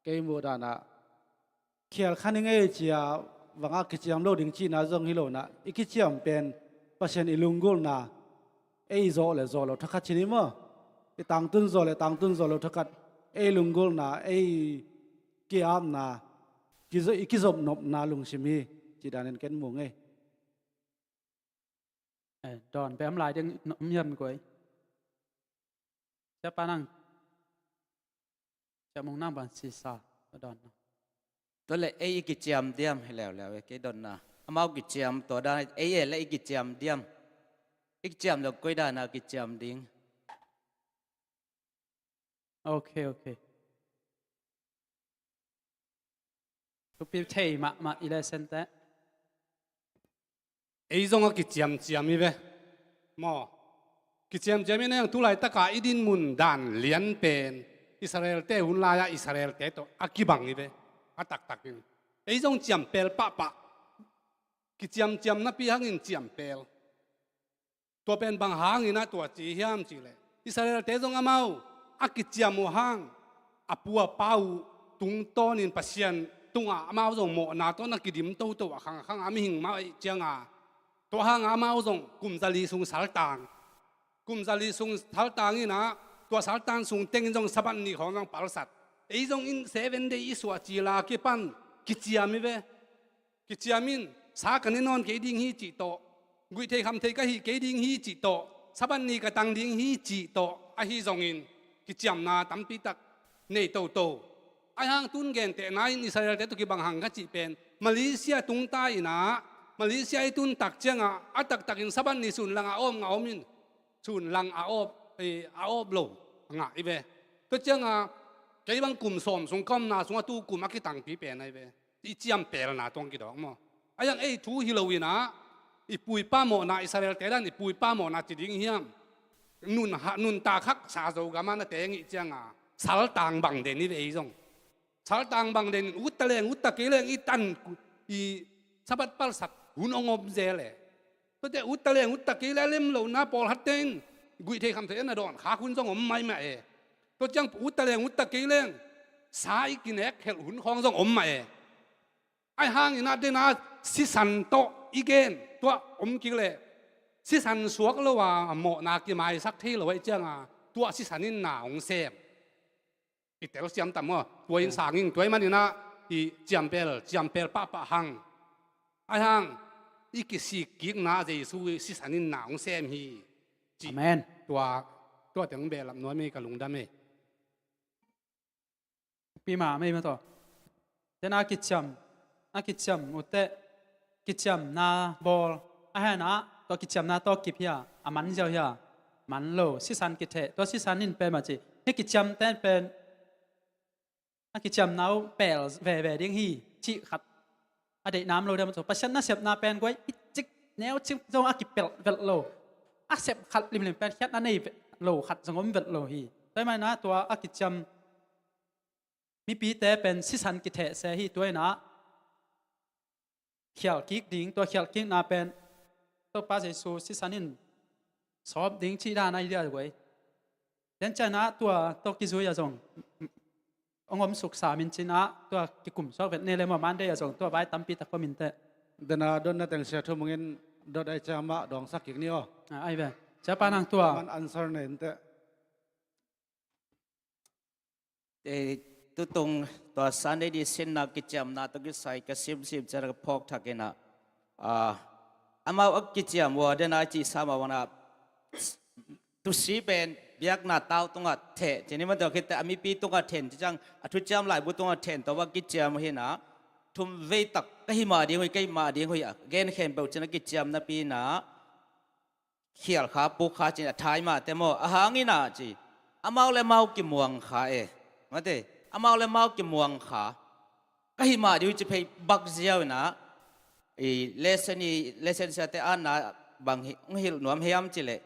kei muh danah khial kha ning ei cia vangah kiciam lo ding cihna zong hi lo nah, i kiciam pen Pasian i lunggulhna, ei zawh le zawh lo thakhat ci ni maw? I tangtun zawh le tangtun zawh lo thakhat, ei lunggulhna, ei ki-apna, kizo-, i kizopnopna lungsim hi cih danin ken mu ngei. Eh, dawn beh om lai ding om hiam guai? Siapa nang, Sia Mung nang bang sisa dawn. Tua leh ei i kiciam diam hi leuleu e, kei dawnna. Amau kiciam tua dan, ei e leh i kiciam diam? I kiciam lo koi dana kiciam ding? Ok, ok. Thupi thei mahmah i lesson te. Ei zong a kiciamciam hi ve. Maw? Kiciamciam hi na, yang tu laitaka i dinmun dan lian pen Israel-te hun lai-ah Israel-te tawh a kibang hi ve. A taktakin ei zong ciampel pahpah. Kiciamciam napi hangin ciampel. Tua pen bang hangin ah tua ci hiam cihleh, Israel-te zong amau a kiciam uh hang, a pu a pa uh tungtawnin Pasian tungah amau zong mawhna tawh na kidim toto a khangkhang a mihing mah ahih cianga, tua hanga amau zong kum zali sung saltang, kum zali sung saltang inah, tua saltang sung tengin zong Sabbath ni khawng zong palsat. Ei zong in seven day i suah cila kipan kiciam hi ve. Kiciam in, sa ka ne nawn kei ding hi cih tawh, guih thei kham thei ka hih kei ding hi cih tawh, Sabbath ni ka tang ding hi cih tawh, ahi zongin kiciamna tampi tak nei toto. Ahi hang tun gentehna in Israel-te tawh kibang hang ka cih pen, Malaysia tungta inah, Malaysia i tun tak ciangah, a taktakin Sabbath ni sun langah a awp ngah om in, sun lang a awp, eh, a awp lo ngah hi ve. Tua ciangah, kei bang kum sawm sung ka omna sungah tu kum a kitangpi pen ahi ve. I ciampelna tawh kidawk maw? A yang ei thu hi lo inah, i pu i pa mawhna, Israel-te dan i pu i pa mawhna ci ding hiam? Nun ha, nuntak haksa Zogam ah na teng ih cianga, saltang bang den hi ve ei zong. Saltang bang den in, utta leng utta kei leng i tan, i Sabbath palsak hun hong om zel e. Tuate utta leng utta kei leng a lem lohna pawlkhatte in, guih thei kham thei a na dawn khak hun zong om maimah e. Tua ciang utta leng utta kei leng sa i kinek khelh hun khawng zong om mah e. Ahi hangin ah dena sisan tawh i gen, tua om kik leh sisan suak lo a mawhna kimaisak thei lo ahih cianga tua sisan in na hong sem. I telsiam tam maw? Tua in sangin tua ahih maninah i ciampel, ciampel pahpah hang. Ahi hang i kisik kikna Jesu i sisan in na hong sem hi. Ci. Amen. Tua, tua teng behlap nuam hi, ka lungdam hi. Pi ma mei ma tawh. Tena kiciam, a kiciam ute, kiciamna bawl. A hena tua kiciamna tawh kip hia, a man ziau hia, man lo, sisan kitheh, tua sisan in pen ma ci. Hi kiciam ten pen, a kiciamna uh pel veve ding hi, cih khat. A deih nam lo deuh maw, Pasian nasepna pen guai i cik neu cik zong a kipelh velh lo. A sep khat limlim pen khiatna nei velh lo khat zong om velh lo hi. Tua ahih maninah tua a kiciam mipite pen sisan kitheh se hi, tua inah khial kik ding, tua khial kikna pen Topa Jesu sisan in sawp ding cih dan ahi dia guai. Tua cianah tua tawh kizui a zong hong om suksa min cinah tua kikum suak vet ne le maw, Monday a zong tua vai tampi tak om inteh. Dena dotna teng sia thum hongin dot ai ciang mah dawngsak kik ni aw. Ah, ai ve. Siapa nang tua. Man answer ne inteh. Eh, tutung tua Sunday ni sinna kiciamna tawh kisai ka simsim ciang ka phawk thak inah, ah, amau a kiciam uh a dena ci sa mah bangah tusi pen biakna tau tungah theh, cini man tua khitteh a mipi tungah then, ci ciang a thuciam laibu tungah then, tua bang kiciam uh hinah thum vei tak ka hih mah ding uh hi, ka hih mah ding uh hi a gen khempeuh cin a kiciam napi inah khial kha, puk kha cin a thai mah te maw, a hang inah ci. Amau le amau kimuang kha e. Mate, amau le amau kimuang kha. Ka hih mah ding uh hi ci phei bak ziau inah i lesson i, lesson siate atna bang hi, hong hilh nuam hiam cih leh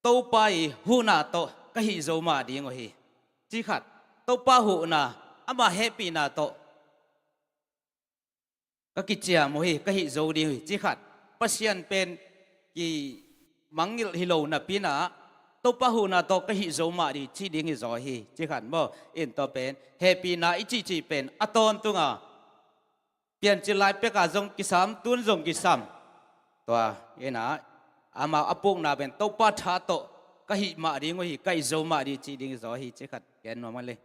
Topa i huhna tawh ka hih zo mah ding uh hi, ci khat. Topa huhna, ama hehpihna tawh ka kiciam uh hi, ka hih zo ding uh hi, ci khat. Pasian pen kimangngilh hi lo napi inah Topa huhna tawh ka hih zo mah ding, ci ding hi zaw hi, ci khat maw. In tua pen hehpihna i cihcih pen a tawntunga Piancil lai peka zong kisam, tun zong kisam. Tua inah amau a pukna pen Topa tha tawh ka hih mah ding uh hi, ka hih zo mah ding, ci ding hi zaw hi, ci khat gen nuam a le.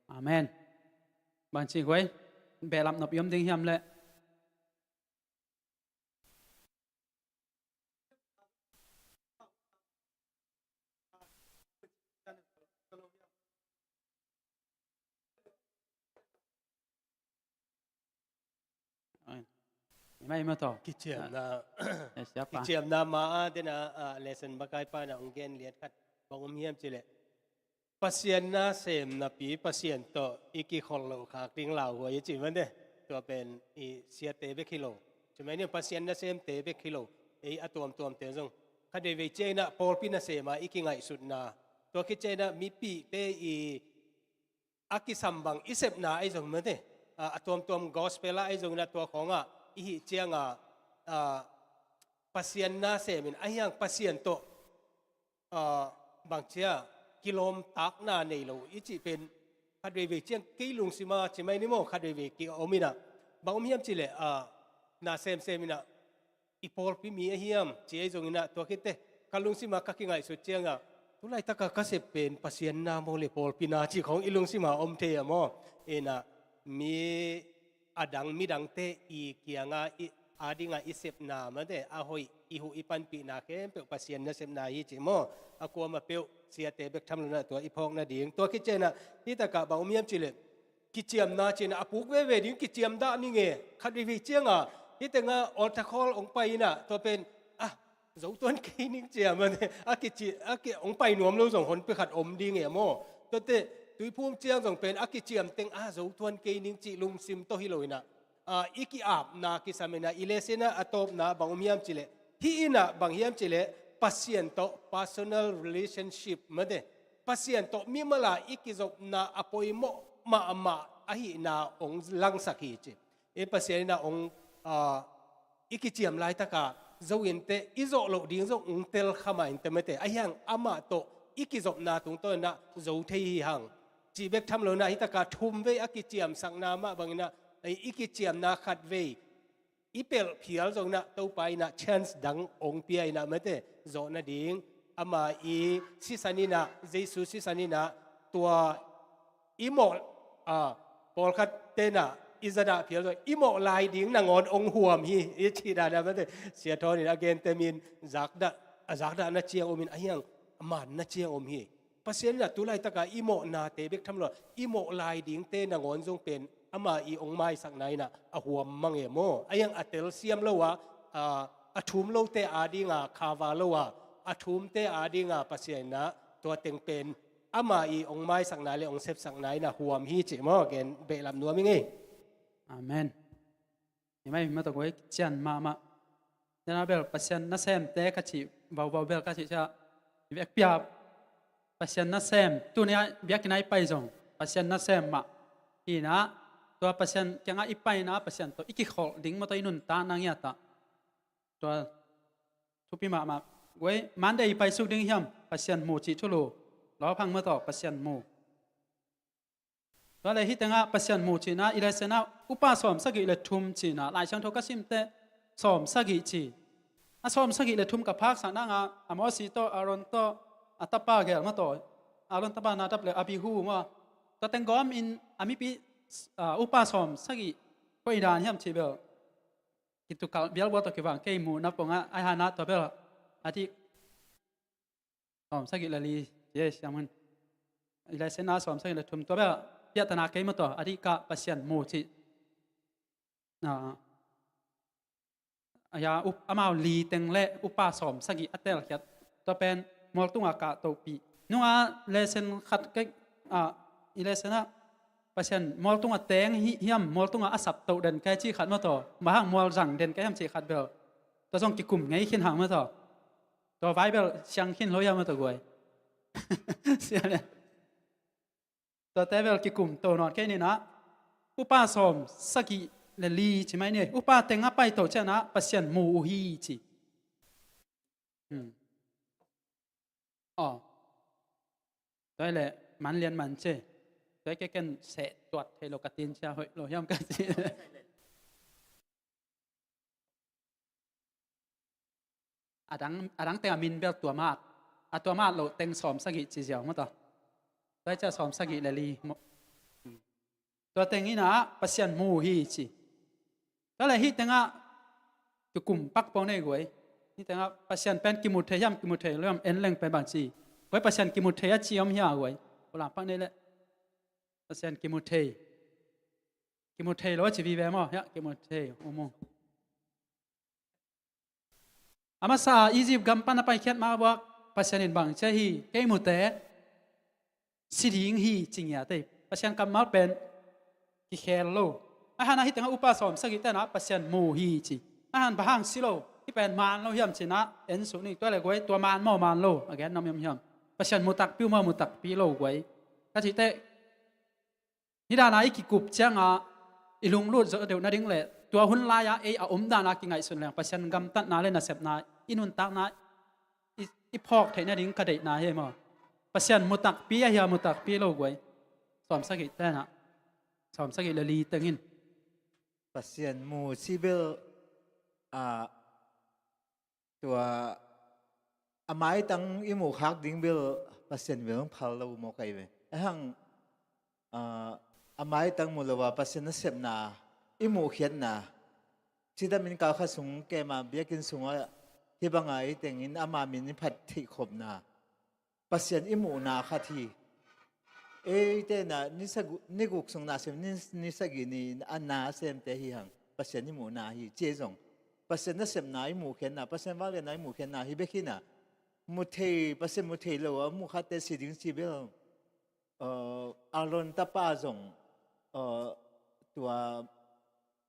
Amen. Bangci guai, behlap nop i om ding hiam leh. Ima, ima tawh. Kiciamna, eh, siapa. Kiciamna ma a dena, ah, lesson bakaipa na hong gen liat khat bang om hiam cih leh Pasian nasem napi Pasian tawh i kikhol loh khak ding lauhuai i cih mate. Tua pen i siate bek hi lo. Cimai ni Pasian nasemte bek hi lo. Ei a tuamtuamte zong khat veivei ciang inah pawlpi nasem a i kingaihsutna, tua khit ciang inah mipihte i a kisam bang i sepna ahi zong mate, a, a tuamtuam gospel ah ahi zong inah tua khawngah i hih cianga, a, Pasian nasemin ahi hang Pasian tawh, a, bangcia kilawmtatna nei lo i cih pen khat veivei ciang kei lungsima cimai ni maw, khat veivei ki-om inah bang om hiam cih leh, a, na semsem inah i pawlpi mi ahi hiam ci ahi zong inah tua khitteh ka lungsima ka kingaihsut cianga tu laitaka ka sep pen Pasian na maw le pawlpi na cih khawng i lungsima om thei a maw. Inah mi a dang midangte i kianga i, a dinga i sepna mate, a hoih i huh i panpihna khempeuh Pasian nasepna hi cih maw. A kuama peuh siate bek tham lo inah tua i phawk nading. Tua khit ciang inah hitakah bang om hiam cih leh kiciamna cih inah a puk veve ding kiciam dah ning e. Khat veivei cianga hih tenga altar call hong pai inah tua pen, ah, zo tuan kei ning ciam a, a kici, a ki, hong pai nuam lo zong honpi khat om ding e maw. Tuate tuiphum ciang zong pen a kiciam teng, ah, zo tuan kei ning cih lungsim tawh hi lo inah, ah, i ki-apna kisam inah i lesson ah a tawpna bang om hiam cih leh, hih inah bang hiam cih leh Pasian tawh personal relationship mate, Pasian tawh mimal a i kizopna a poimawh mahmah ahihna hong langsak hi ci. I Pasian inah hong, ah, i kiciam laitaka zo inteh, i zawh loh ding zong hong tel kha mah inteh mate, ahi hang amah tawh i kizopna tungtawn inah zo thei hi hang. Cih bek tham lo inah hitaka thum vei a kiciamsakna mah bang inah, i, i kiciamna khat vei i pelh phial zong inah Topa inah chance dang ong pia inah mate, zawh nading ama i sisan inah, Jesu sisan inah tua i mawh, a, pawlkhat tenah i zadah phial zong i mawh lai ding nangawn ong huam hi i cih danah mate, Sia Thawn in a gente min zakdah, a zakdahna ciang om in a hiang a manna ciang om hi. Pasian inah tu laitaka i mawhnate bek tham lo, i mawh lai dingte nangawn zong pen ama i ong maisakna inah a huam mang e maw? A hiang a telsiam lo a, a, a thum lote adinga khava lo a, a thumte adinga Pasian inah tua teng pen ama i ong maisakna le ong sepsakna inah huam hi cih maw? Gen behlap nuam i ngei. Amen. Hi mai, hi mah tawh guai, cian mahmah. Dena bel Pasian nasemte ka cih vauvau bel ka cih ciah i vekpi-a Pasian nasem, tuni-a biakinn-a i pai zong Pasian nasem mah hi inah, tua Pasian kiangah i pai inah Pasian tawh i kikholh ding maw tawh i nuntakna ngiat ah. Tua thupi mahmah. Guai, Monday i paisuk ding hiam? Pasian mu cih thulu. Lawphang maw tawh Pasian mu. Tua le hih tengah Pasian mu cihna, i lesson ah upa sawm sagih le thum cihna, Lai Siangtho ka simte sawm sagih ci. A sawm sagih le thum ka phaksak nangah a Mosi tawh, Aaron tawh, a tapa gel maw tawh, Aaron tapa Nadab le Abihu maw, tua teng gawm in a mipi, a, upa sawm sagih koi dan hiam cih bel kitukalh bialbual tawh kibang kei muhna pongah, ai hanah tua bel a dih sawm sagih le li, yes, siamun. I lesson ah sawm sagih le thum tua bel piahtana kei maw tawh, a dih kah Pasian mu cih. A, a, ya, up, amau li teng le upa sawm sagih a telkhiat tua pen mualtungah kahtohpih. Nungah lesson khat kei, a, i lesson ah Pasian mualtungah teng hi, hiam, mualtungah a saptoh den kei cih khat maw tawh, mahang mual zang den kei hiam cih khat bel. Tua zong kikum ngei khin hang maw tawh. Tua Bible siang khin lo hiam maw tawh guai. Sia le. Tuate bel kikum to nawn kei ninah. Upa sawm sagih le li ci mai ni. Upa tengah paito cianah Pasian mu uh hi ci. Hmm. Aw. Tua le man lian man ce. Tua ke ken seh tuat thei lo ka tin cia hoih lo hiam ka ci. A dang, a dang teng a min bel tua mat. A tua mat lo teng sawm sagih ci ziau maw tawh. Tua hi cia sawm sagih le li maw. Tua teng inah Pasian mu hi ci. Tua le hih tengah kikum pak pong nei guai. Hih tengah Pasian pen kimu thei hiam, kimu thei lo hiam, en leng pen bang ci. Guai Pasian kimu thei a ci om hia guai. Ko lam pak nei le. Pasian kimu thei. Kimu thei lo a ci vive maw. Hiah kimu thei. Umu. A masa Egypt gam pan a paikhiat mah buak Pasian in bang cia hi, kei mute si ding hi ci ngiat ei. Pasian kammal pen kikhel lo. A han a hih tengah upa sawm sagih tenah Pasian mu hi ci. A han bang hang si lo, hih pen man lo hiam cinah en suk ni. Tua le guai tua man maw man lo a gen nam hiam hiam. Pasian mu takpi uh maw mu takpi lo guai. Ka cih teh Hih dana i kikup cianga i lunglut zawh deuh nading le tua hun laia ei a om dana kingaihsun leng Pasian gamtatna le nasepna i nuntakna i, i phawk theih nading ka deihna hi maw? Pasian mutakpi ahia mutakpi lo guai? Sawm sagih tenah sawm sagih le li tengin Pasian mu cibel a tua a maitang i muhkhak ding bel Pasian bel phal lo maw kai ve. Ahang a, a maitang mu lo a Pasian nasepna i muhkhiatna cidamin kalkhat sung kema biakinn sunga hibanga i tengin ama min i phat theihkhopna Pasian i muhna khat hi. Ei tena ni saguk, ni guk sung na sem, ni, ni sagih ni a na semte hi hang. Pasian i muhna hi. Cie zong Pasian nasepna i muhkhiatna, Pasian vangliatna i muhkhiatna hi bek hi na. Muthei, Pasian muthei lo a muhkhatte si ding ci bel. Uh, Aaron tapa zong uh, tua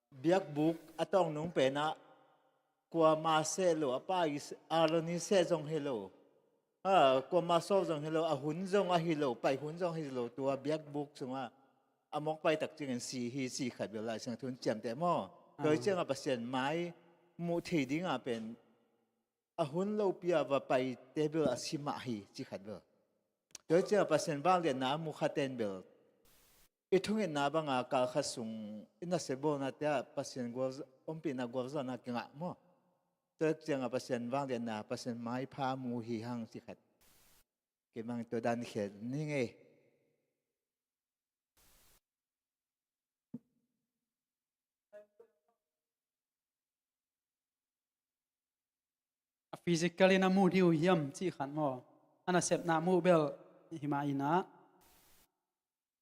biakbuk a tawng nung penah kuama seh lo, a pa i Aaron i seh zong hi lo, a kuama sawk zong hi lo, a hun zong ahi lo, pai hun zong hi lo, tua biakbuk sungah a mawk pai tak ciangin si hi, si khat bel Lai Siangtho in ciamteh maw? Tua hi ciangah Pasian mai muh thei dingah pen a hun lopi a va paite bel a si mah hi, ci khat bel. Tua hi ciangah Pasian vangliatna a mu khaten bel I thungetna banga kal khat sung i nasep bawlnate ah Pasian gual, ompihna gualzawhna kingah maw? Tua ciangah Pasian vangliatna, Pasian maipha mu hi hang ci khat. Kei bang tua dan khel ning ei. A physical in a mu ding uh hiam cih khat maw? A nasepna mu bel hi mah inah,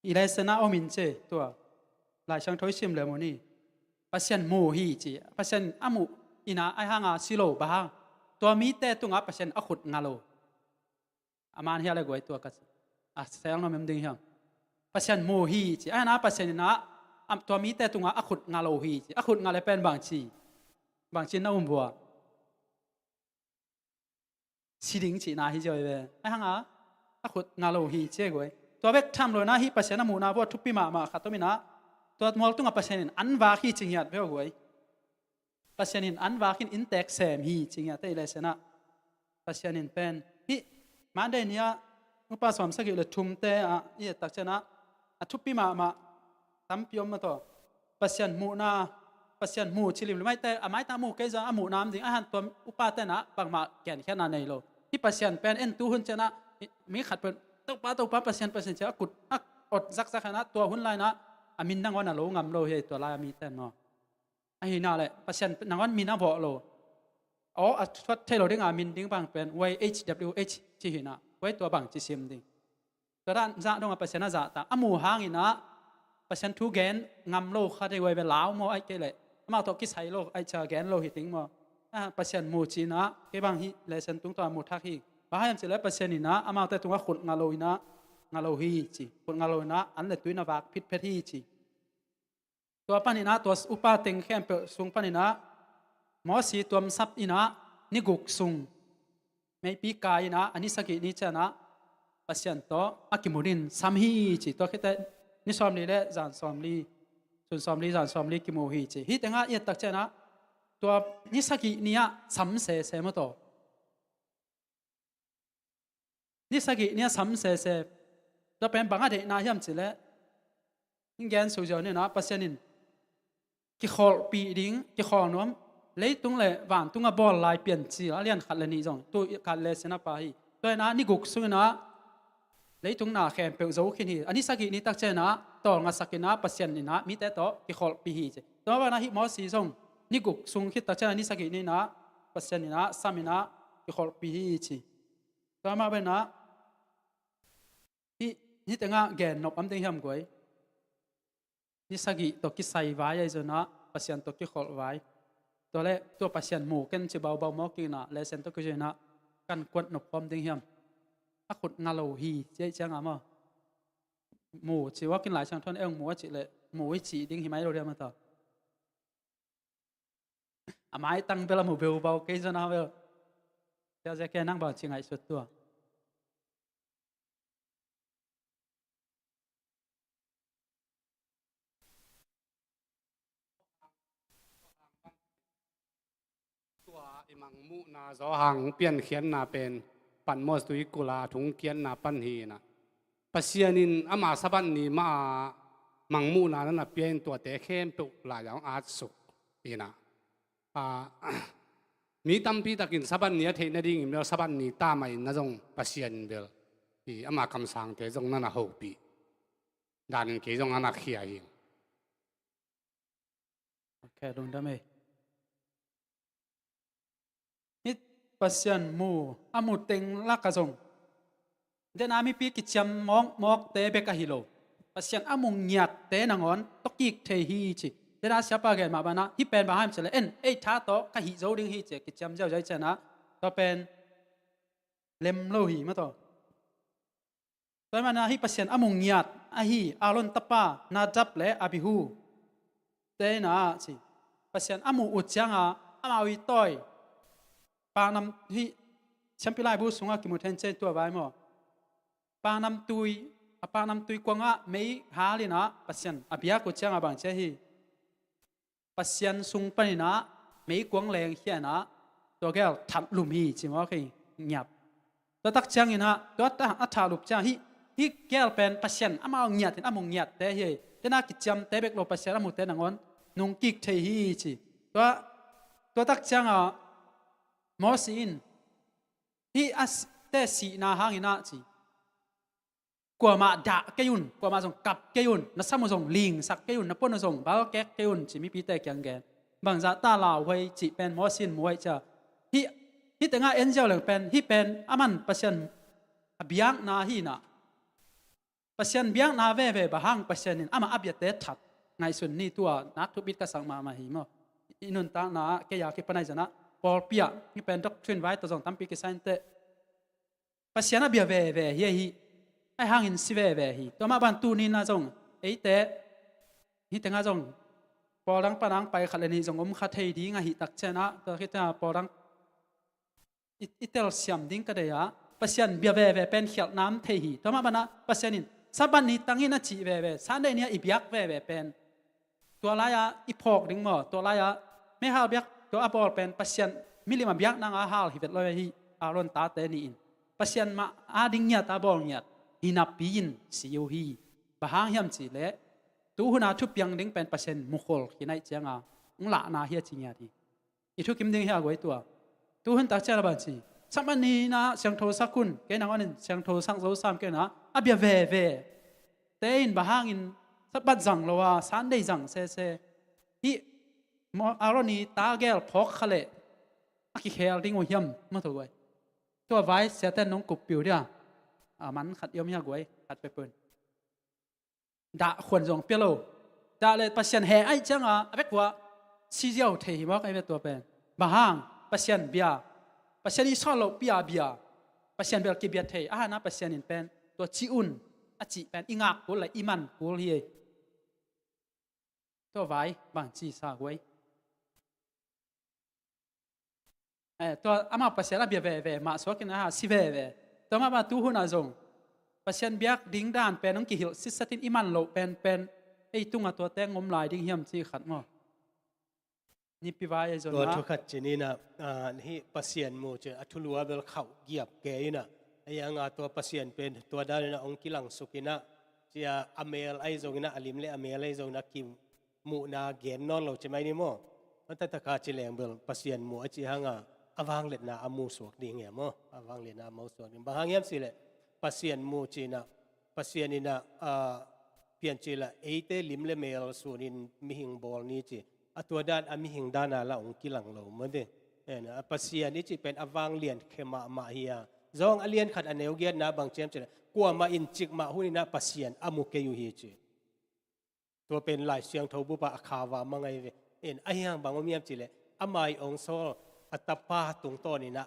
i lesson ah om in ci, tua Lai Siangtho i sim leh mu ni. Pasian mu hi ci, Pasian a muh inah, ahi hanga si lo, bang hang? Tua mite tungah Pasian a khut nga lo. A man hiah le guai tua ka ci. A sel nuam em ding hiam? Pasian mu hi ci. Ahi hanga Pasian inah, am, tua mite tungah a khut nga lo hi ci. A khut nga le pen bangci, bangci na um vua? Si ding cihna hi ziau hi ve. Ahi hanga a khut nga lo hi ci guai. Tua bek tham lo inah hih Pasian a muhna vua thupi mahmah khat om inah, tua mual tungah Pasian in an vak hi ci ngiat ve guai. Pasian in an vak in inntek sem hi ci ngiat ei lesson ah. Pasian in pen hih Monday ni-ah upa sawmsagih le thumte ah i et tak ciangah a thupi mahmah tampi om mah tawh. Pasian muhna, Pasian mu ci limlim aite, a maitang mu kei zong a muhna om ding, ahi hang tua upa tenah bangmah genkhiatna nei lo. Hih Pasian pen en tu hun ciangah mi khat pen Topa, Topa, Pasian, Pasian ci a kut a ot zakzak henah tua hun lai inah a min nangawn a lo ngam lo hi ei tua lai a mi ten maw? Ahi inah le Pasian nangawn min a vawh lo. Aw, a thuat thei lo dinga min ding bang pen Y H W H ci hi inah, Y tua bangci sim ding? Tua dan zah dongah Pasian a zahtak, a mu hang inah Pasian thu gen ngam lo kha dei guai ve, lau maw, aih kei leh amau tawh kisai lo, aih cia gen lo hi ding maw? Ah, Pasian mu ci inah kei bang hih lesson tung tawh a mu thak hi. Bang hiam cih leh Pasian inah amaute tungah khut nga lo inah, nga lo hi ci. Khut nga lo inah an le tui na vak phitphet hi ci. Tua paninah tua upa teng khempeuh sung paninah Mosi tuamsap inah ni guk sung meipi kai inah a ni sagih ni cianah Pasian tawh a kimu din sam hi ci. Tua khit teh ni sawmli le zan sawmli, sun sawmli zan sawmli kimu hi ci. Hih tengah i et tak cianah tua ni sagih ni-ah sam sese maw tawh. Ni sagih ni-ah sam sese. Tua pen bang a deihna hiam cih leh, in gen suk ziau ni inah Pasian in kikholhpih ding, kikholh nuam, leitung le vantung a bawl lai Piancil a lian khat le nih zong tu khat lesson a pha hi. Tua inah ni guk sung inah leitung na khempeuh zo khin hi. A ni sagih ni tak cianah tawlngasak inah Pasian inah mite tawh kikholhpih hi ci. Tua banah hih Mosi zong ni guk sung khit tak cianah ni sagih ni inah Pasian inah sam inah kikholhpih hi ci. Tua mah banah hih, hih tengah gen nop om ding hiam guai? Ni sagih tawh kisai vai ahi zongah Pasian tawh kikholh vai. Tua le tua Pasian mu ken ci baubau mawk inah lesson tawh kizui inah kan kuat nop om ding hiam? A khut nga lo hi ci aih ciangah maw? Mu ci, wakin Lai Siangtho in eng mu a cih leh mu i cih ding hi mai lo diam a ta? A maitang bel a mu beubau kei zong a bel. Sia zia ke nang bang ci ngaihsut tua. Tua i mangmuhna Zawhang piankhiatna pen Patmos tuikula thungkiatna pan hi inah, Pasian in ama Sabbath ni mah a mangmuhna na na pia in tuate khempeuh lai-ah hong atsuk inah, a, mi tampi takin Sabbath ni a theih nadingin bel Sabbath ni ta mah in na zong Pasian in bel i ama kamsangte zong na na hopih danin kei zong a na khia hi. Ok, lungdam ei. Hih Pasian mu, a mu teng lakah zong dena mipi kiciam mawkmawkte bek ahi lo, Pasian a mu ngiatte nangawn tawkik thei hi ci. Dena siapa gen mah banah hih pen bang hiam cih leh en ei tha tawh ka hih zo ding hi ci kiciam ziauziau cianah tua pen lem lo hi mah tawh. Tua hi manah hih Pasian a mu ngiat ahi Aaron tapa Nadab le Abihu te inah ci, Pasian a muh uh cianga amau i tawi paknam hih siampi laibu sungah kimu thencen tua vai maw? Paknamtui, a paknamtui kuangah mei hal inah Pasian a biak uh cianga bang ci ahi? Pasian sung paninah meikuang lengkhia inah tua gel thatlum hi ci mawk hi, ngiap. Tua tak cianginah tua a thatlup ciang hih Hih gel pen Pasian amau ngiat in a mu ngiatte hi. Tena kiciamte bek lo Pasian a mute nangawn nungkik thei hi ci. Tua, tua tak ciangah Moses in hih a s-, te sihna hangin ah ci, kuamah dah kei un, kuamah zong kap kei un, na sam uh zong lingsak kei un, na pon uh zong balkek kei un ci mipite kiang gen. Bangzah ta lauhuai cih pen Moses in muai cia. Hih, hih tengah en ziau leng pen, hih pen aman Pasian a biakna hi inah, Pasian biakna veve bang hang Pasian in amah a biate that ngaihsun ni. Tua nak thupit ka sak mahmah hi maw. I nuntakna ah kei a kipan ahi zanah pawlpi ah hih pen doctrine vai tawh zong tampi kisai inteh. Pasian a bia veve hi ahi, ahi hangin si veve hi. Tua mah bang tuni-in ah zong eite hih tengah zong pawl dang pan ang pai khat le nih zong om kha thei ding ahih tak ciangah, tua khit tengah pawl dang i, i telsiam ding ka deih ah, Pasian bia veve pen khialhna om thei hi. Tua mah banah Pasian in Sabbath ni tangin a cih veve, Sunday ni-ah i biak veve pen tua lai-ah i phawk ding maw, tua lai-ah meihal biak tua a bawl pen Pasian milim a biak nanga hal hi vet lo hi. Aaron tate nih in Pasian mah a ding ngiat a bawl ngiat hi napi-in si uh hi. Bang hang hiam cihleh, tu hun a thupiang ding pen Pasian mukhol khin ahih cianga hong lahna hi a ci ngiat hi. I thukim ding hi a guai tua. Tu hun tak ciang a bang ci, Sabbath ni-in ah siangtho sak un, kei nangawn in siangtho sak zo sam kei na, a bia veve te in bang hangin Sabbath zang lo a, Sunday zang sese. Hih Mo-, Aaron i ta gel phawk kha leh a kikhel ding uh hiam, maw tua guai. Tua vai siaten nong kuppih uh dia. A man khat i om hi a guai, khat peuhpeuh in. Dah khuan zong pia lo. Dah le Pasian he ahih cianga a vek uh ah si ziau thei hi mawk ahi ve tua pen. Bang hang, Pasian bia, Pasian i sawt loh pi-a bia, Pasian bel kibia thei. A hana Pasian in pen tua ci un a cih pen i ngak kul le i man kul hi. Tua vai bang ci sa guai. Eh, tua amah Pasian a bia veve mah suakin a ha si veve. Tua mah bang tu hun ah zong Pasian biak ding dan pen hong kihilh sitsatin i man loh penpen ei tungah tua teng om lai ding hiam ci khat maw? Nipi vai a zon tua ah thu khat ci ni na, ah, hih Pasian mu ci a thulu a bel khauh giap kei ina. A ianga tua Pasian pen tua dan ina hong kilangsuk ina, cia a mel ahi zong ina, a lim le a mel ahi zong ina kimuhna gen nawn lo ci mai ni maw? Matatakha ci leng bel Pasian mu a ci hanga a vangliatna a mu suak ding hiam maw? A vangliatna a mu suak ding. Bang hang hiam ci leh Pasian mu ci ina, Pasian ina, ah, piancil ah eite lim le mel sunin mihing bawl ni ci. A tua dan a mihing dana la hong kilang lo mate. En, a Pasian i cih pen a vanglian khe mahmah hi a. Zong a lian khat a neu giatna bang ciam ci leh, kuamah in cikmah hun ina Pasian a mu kei uh hi ci. Tua pen Lai Siangtho bupa a khava mang ahi ve. En, a hiang bang om hiam ci leh, a mai ong sawl a tapa tungtawn ina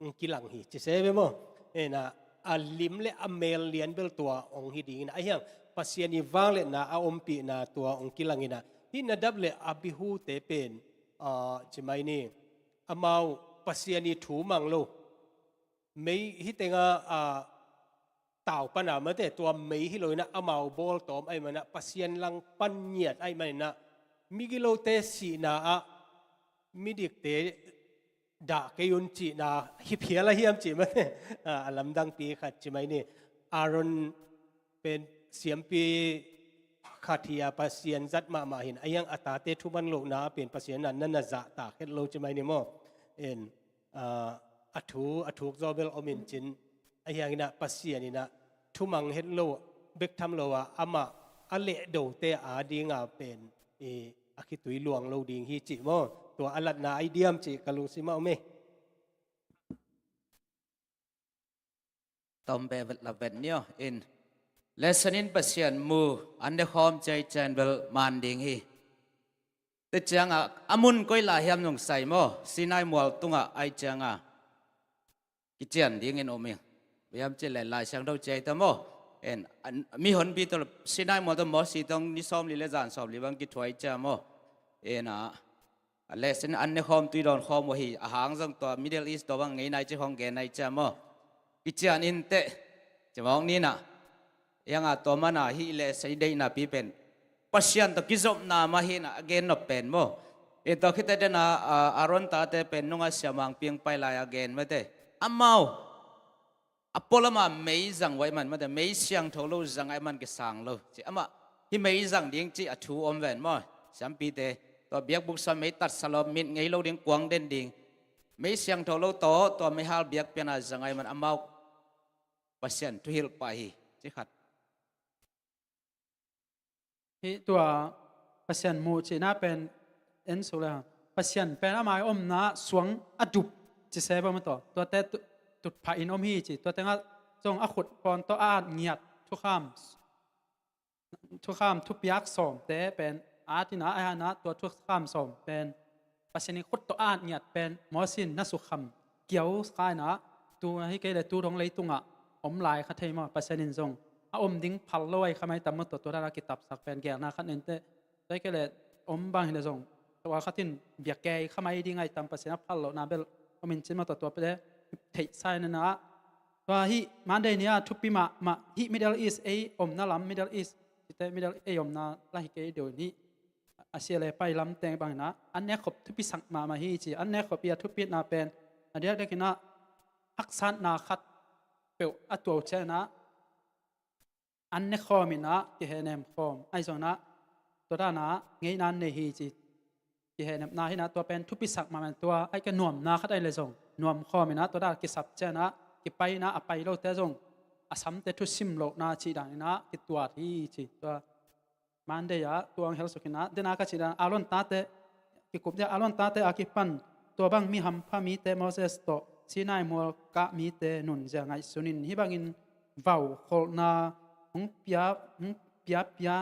hong kilang hi ci se ve maw? Ena, a lim le a mel lian bel tua hong hi ding ina, a hiang Pasian i vangliatna a ompihna tua hong kilang ina. Hih Nadab le Abihu te pen, ah, ci mai ni, amau Pasian i thu mang lo. Mei hih tenga, ah, tau pana mate tua mei hi lo ina amau bawl tawm ahi mana Pasian langpan ngiat ahi mana migilote sihna ah midikte dah kei un cihna hi phial a hiam cih mate. A, a lamdangpi khat ci mai ni. Aaron pen siampi khat hi a Pasian zat mahmah hin a hiang a tate thuman lohna a pen Pasian na na zahtak het lo ci mai ni maw? En, a, a thu a thuk zaw bel om in cin a hiang ina Pasian ina thumang het lo bek tham lo a amah a lehdote a dinga pen i a khitui luang lo ding hi cih maw? Tua a latna ai diam cih ka lungsim ah om e. Tom be vet la vet nio in lesson in Pasian mu an ne khawm cei cen bel man ding hi. Te cianga a mun koi la hiam nung sai maw? Sinai mual tunga ai cianga kician dingin om ing. Biam ci le Lai Siangtho ciai ta maw? En, an, mi honpi tawh Sinai mual tawh Mosi tawh ni sawmli le zan sawmli bang kithuai cia maw? En, a, a lesson an ne khawm tui dawn khawm uh hi. A hang zong tua Middle East tua bang ngei nai ci khawng gen nai cia maw? Kician in teh. Ci mawk ni na. Ianga tua mana hih lesson i deihna pi pen Pasian tawh kizopna mah hi na a gen nop pen maw? I tua khite dena, a, Aaron tate pen nunga siamang piang pai lai a gen mate. Amau a pualama mei zang uh ahih man, mate, mei siangtho lo zang ahih man kisang lo ci. Amah hih mei zang ding ci a thu om ven maw, siampite? Tua biakbuk sua mei tatsa lo, mit ngei lo ding, kuang den ding. Mei siangtho lo tawh tua meihal biakpiakna zang ahih man amau Pasian thuhilh pah hi, ci khat. Hih tua Pasian muh cihna pen en suk le hang, Pasian pen ama omna suang a dup ci se bang maw, tua tuate tu-, tutphah in om hi ci. Tua tengah zong a khut pawn tawh a at ngiat thukham, thukham thupiak sawmte pen at in a, a hana tua thukham sawm pen Pasian in khut tawh a at ngiat pen Moses in na sukham kiau kha in a, tu hi kei le tu dong leitungah om lai kha thei maw, Pasian in zong a om ding phal lo ahi kha mai tam maw, tua, tua dana kitapsak pen gelna khat nen teh, tua hi kei le om bang hi le zong tua khat in bia kei kha mai ding ahi tam, Pasian a phal lohna bel om in cin maw, tua, tua pen theihsa in a, tua hih Monday ni a thupi mahmah hih Middle East, ei omna lam Middle East, cite Middle ei omna la hi kei deuh in hih a sia le pai lam teng bangin a, an nekkhop thupisak mahmah hi ci. An nekkhop i a thupitna pen a diakdiakin a haksatna khat peuh a tuau ciangin a, an nekhawm in a kihehnem khawm ahi zongin a, tua dana ngeina nei hi ci. Kihehnepna hi in a, tua pen thupisak mahmah in, tua ahi kei nuamna khat ahi le zong nuam khawm in a, tua dana kisap ciangin a, kipai in a, a pai lote zong a samte thusim lohna cih dan in a kituat hi ci. Tua Monday ah tuang hel suk in a, dena ka cih dan Aaron tate, kikup dia Aaron tate a kipan tua bang mi hampha mite Moses tawh Sinai mual kah mite nunzia ngaihsun in, hih bangin vau kholhna hong pia, hong pia, pia,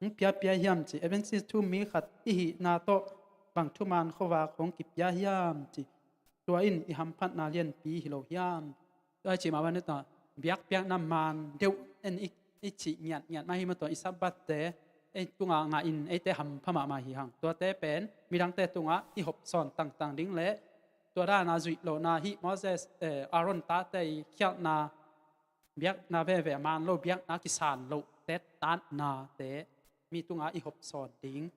hong pia, pia hiam ci. Adventist thu mi khat i hihna tawh bang thuman khuavak hong kipia hiam ci. Tua in i hamphatna lianpi hi lo hiam? Tua i cih mah bang, tua biakpiakna man deuh en i, i cih ngiatngiat mah hi mah, tua i Sabbath-te ei tungah ngah in eite hampha mahmah hi hang. Tuate pen midangte tungah i hopsawn tangtang ding le tua dana zuih lohna, hih Moses, eh, Aaron tate i khialhna, biakna veve a man lo, biakna kisan loh, tet tatnate mi tungah i hopsawn ding.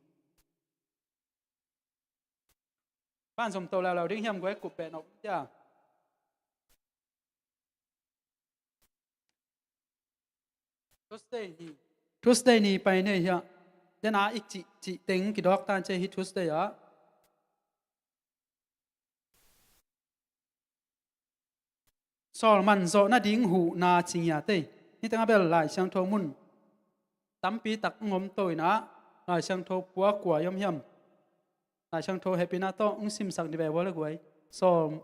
Ban zom to leuleu ding hiam, guai kup pen op cia. Tuesday ni. Tuesday ni pai nei hia. Dena i cih, cih teng kidawk tan cia hi Tuesday ah. Sawl man zawh nading huhna ci ngiat ei. Hih tengah bel Lai Siangtho mun tampi tak hong om to in ah, Lai Siangtho pua kua i om hiam? Lai Siangtho hehpihna tawh hong simsak ni ve ua le guai. Sawl,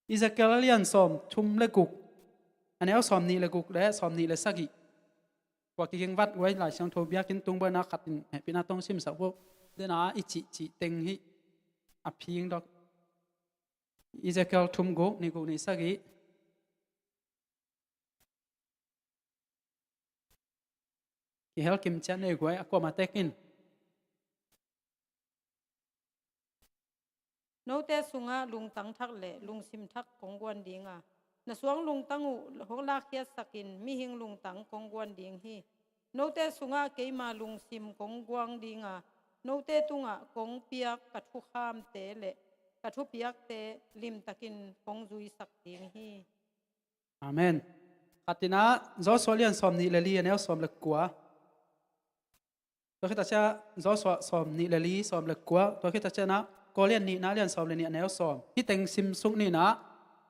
Ezekiel a lian sawm thum le guk, a neu sawm nih le guk le sawm nih le sagih. Kua kiging vat guai, Lai Siangtho biakinn tung buaina khat in hehpihna tawh hong simsak ua. Dena i cih, cih teng hih a phing dok. Ezekiel thum guk, nih guk, nih sagih. Kihel kim ciat nei guai, a kuamah tek in. Note sungah lungtang thak le lungsim thak kong guan ding a, na suang lungtang uh hong lakkhiatsak in, mihing lungtang kong guan ding hi. Note sungah keima lungsim kong guang ding a, note tungah kong piak ka thukhamte le ka thupiakte limtakin kong zuisak ding hi. Amen. Khat in ah Joshua lian sawm nih le li, a neu sawm le kua. Tua khit a ciah Joshua sawm nih le li, sawm le kua. Tua khit a ciah na Korin nihna lian sawm le nih, a neu sawm. Hih teng sim suk ni in ah,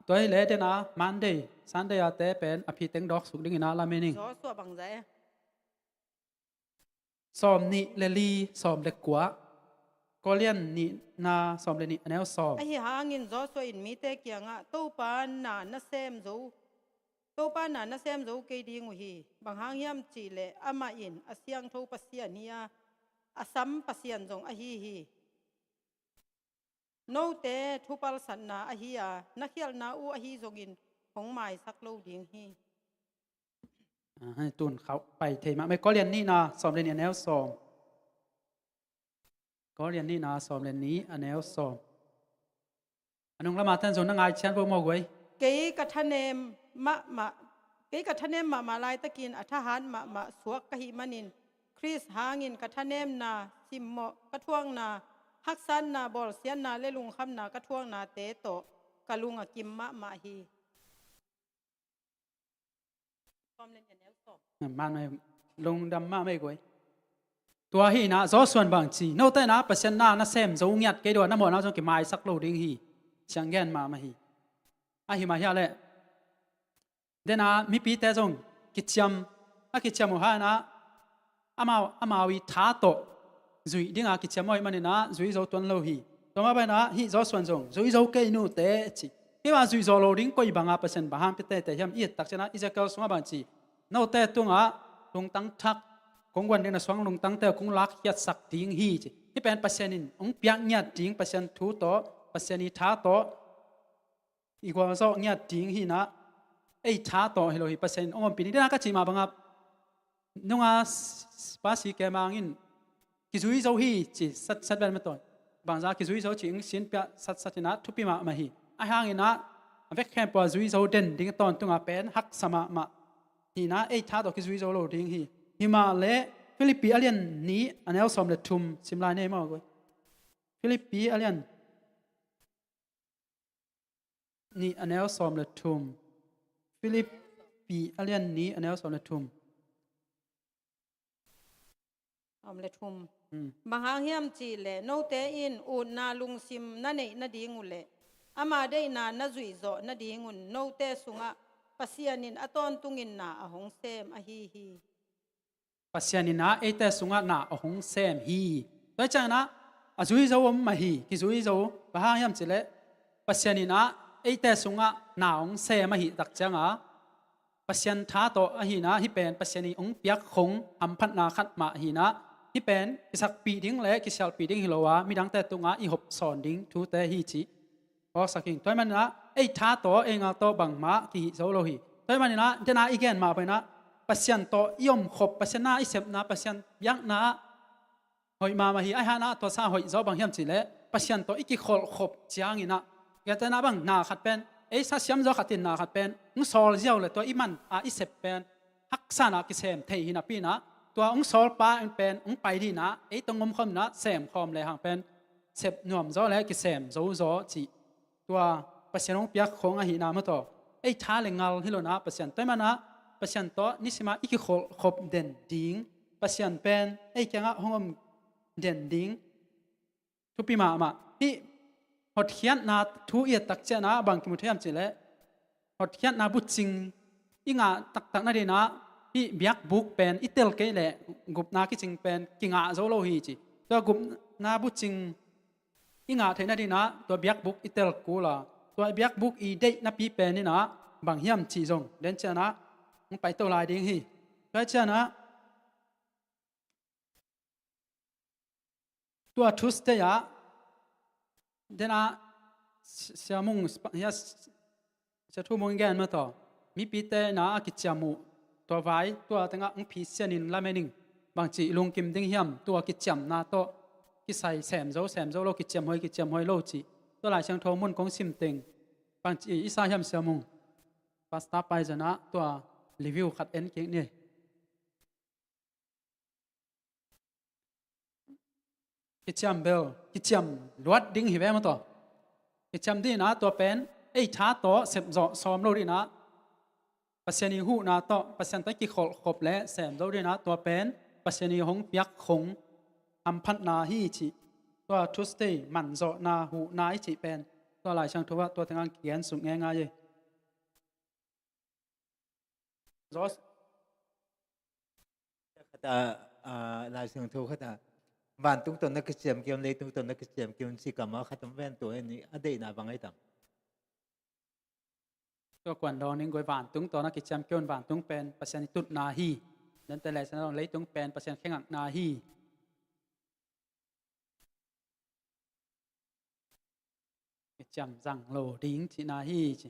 tua hi le dena Monday, Sunday a te pen a phi teng dawk suk ding in ah lamen ing. Joshua bangzah e. Sawm nih le li, sawm le kua. Korin nihna sawm le nih, a neu sawm. Ahi hangin Joshua in mite kiangah, Topa na na sem zo, Topa na na sem zo kei ding uh hi. Bang hang hiam cihleh amah in a siangtho Pasian hi a, a sam Pasian zong ahi hi. Note thupalsatna ahi a, na khialhna uh ahi zongin hong maisak lo ding hi. Ah, tun khauh pai thei mah. Mei Korin nihna sawm le nih, a neu sawm. Korin nihna sawm le nih, a neu sawm. A nung lama ten zong na ngai cian bo maw guai. Kei ka thanem mahmah, kei ka thanem mahmah laitakin a thahat mahmah suak ka hih manin, Khrist hangin ka thanemna, simmawh ka thuakna, haksatna, bawlsiatna le lungkhamna ka thuaknate tawh ka lung a kim mahmah hi. Man mai, lungdam mahmah ei guai. Tua hi inah Joshua in bang ci, note inah Pasian na na sem zo ngiat kei dua, na mawhna zong kimaisak lo ding hi, ciang gen mahmah hi. Ahi mah hiah leh, den a mipite zong kiciam, a kiciam uh hang inah amau, amau i tha tawh zuih dinga kiciam uh ahih manin ah zui zo tuan lo hi. Tua mah bangin ah hih Joshua in zong zui zo kei nute ci. Hih bang zuih zawh lo ding koi banga Pasian bang hang pia teitei hiam i et tak ciangin ah Ezekiel sungah bang ci, note tungah lungtang thak, kong guan ding na suang lungtangte uh kong lakkhiatsak ding hi ci. Hih pen Pasian in hong piak ngiat ding, Pasian thu tawh, Pasian i tha tawh i gualzawh ngiat ding hi inah, ei tha tawh hi lo hi, Pasian in hong ompih ding. Den a ka cih mah bangah nunga s-, s-, pa si kei mangin kizui zo hi ci satsat bel matawi. Bangza kizui zo ci hong sinpiah satsat inah thupi mahmah hi. Ahi hang inah a vek khempeuh a zui zo den ding tawntunga pen haksa mahmah hi inah ei tha tawh kizui zo lo ding hi. Hi mah leh Filippi a lian nih a neu sawm le thum sim lai ni ei maw guai. Filippi a lian nih a neu sawm le thum. Filippi a lian nih a neu sawm le thum. Sawm le thum. Hmm. Bang hang hiam cih leh note in utna lungsim na neih nading uh leh ama deihna na zuih zawh nadingun note sungah Pasian in a tawntungin na a hong sem ahi hi. Pasian in ah eite sungah na a hong sem hi. Tua hi ciangin ah a zui zo om mah hi, kizui zo. Bang hang hiam cih leh Pasian in ah eite sungah na a hong sem ahih tak ciangin ah Pasian tha tawh ahi inah hih pen Pasian in hong piak khong hamphatna khat mah ahi inah hih pen kisakpih ding le kisialhpih ding hi lo a, midangte tungah i hopsawn ding thute hi cih phawksak ing. Tua ahih manin ah ei tha tawh, ei ngal tawh bangmah kihih zo lo hi. Tua ahih manin ah den a i gen mah bangin ah Pasian tawh i omkhop, Pasian na i sepna, Pasian biakna ah hoih mahmah hi. Ahi hang ah tua sang hoih zaw bang hiam cih leh Pasian tawh i kikholhkhop ciangin ah, gentehna bang na khat pen, ei sa siam zaw khat in na khat pen hong sawl ziau leh tua i man a i sep pen haksa in ah kisem thei hi napi in ah tua hong sawlpa in pen hong pai dih in ah ei tawh om khawm in ah sem khawm lehang pen sep nuam zaw le kisem zo zaw cih tua Pasian hong piak khong ahihna maw tawh. Ei tha le ngal hi lo in ah Pasian, tua ahih manin ah Pasian tawh nisim a i kikholhkhop den ding, Pasian pen ei kiangah hong om den ding thupi mahmah. Hih hotkhiatna thu i et tak ciangin ah bang kimu thei hiam cih leh hotkhiatna bucing i ngah taktak nading in ah hih biakbuk pen i tel kei leh gupna kicing pen kingah zo lo hi ci. Tua gupna bucing i ngah theih nading in ah tua biakbuk i tel kul a, tua biakbuk i deih napi pen in ah bang hiam cih zong den ciangin ah hong paito lai ding hi. Tua ciangin ah tua Tuesday ah den ah Sia Mung, Sia Thu Mung in gen maw tawh, mipite in ah a kiciam uh tua vai, tua tengah hong phi sianin lamen ing. Bangci i lungkim ding hiam, tua kiciamna tawh kisai sem zo sem zo lo, kiciam huai kiciam huai lo cih tua Lai Siangtho mun kong sim teng bangci i sa hiam Sia Mung? Pastor Pai zong ah tua review khat en kik ni. Kiciam bel, kiciam luat ding hi ve maw tawh. Kiciam ding in ah tua pen ei tha tawh sep zawh sawm lo ding in ah Pasian i huhna tawh, Pasian tawh i kikholhkhop le sem zo ding in ah tua pen Pasian i hong piak khong hamphatna hi cih tua Tuesday manzawhna huhna i cih pen tua Lai Siangtho ah tua tengah kigen suk ngeingai hi. Khat ah, ah, Lai Siangtho khat ah, vantung tawh na kiciam kei un, leitung tawh na kiciam kei un ci kammal khat om ven, tua in a deihna bang ahi tam? Tua kuan dawng ning guai, vantung tawh na kiciam kei un, vantung pen Pasian i tutna hi. Dante Lai Siangtho, leitung pen Pasian khe ngakna hi. Kiciam zang lo ding cihna hi ci.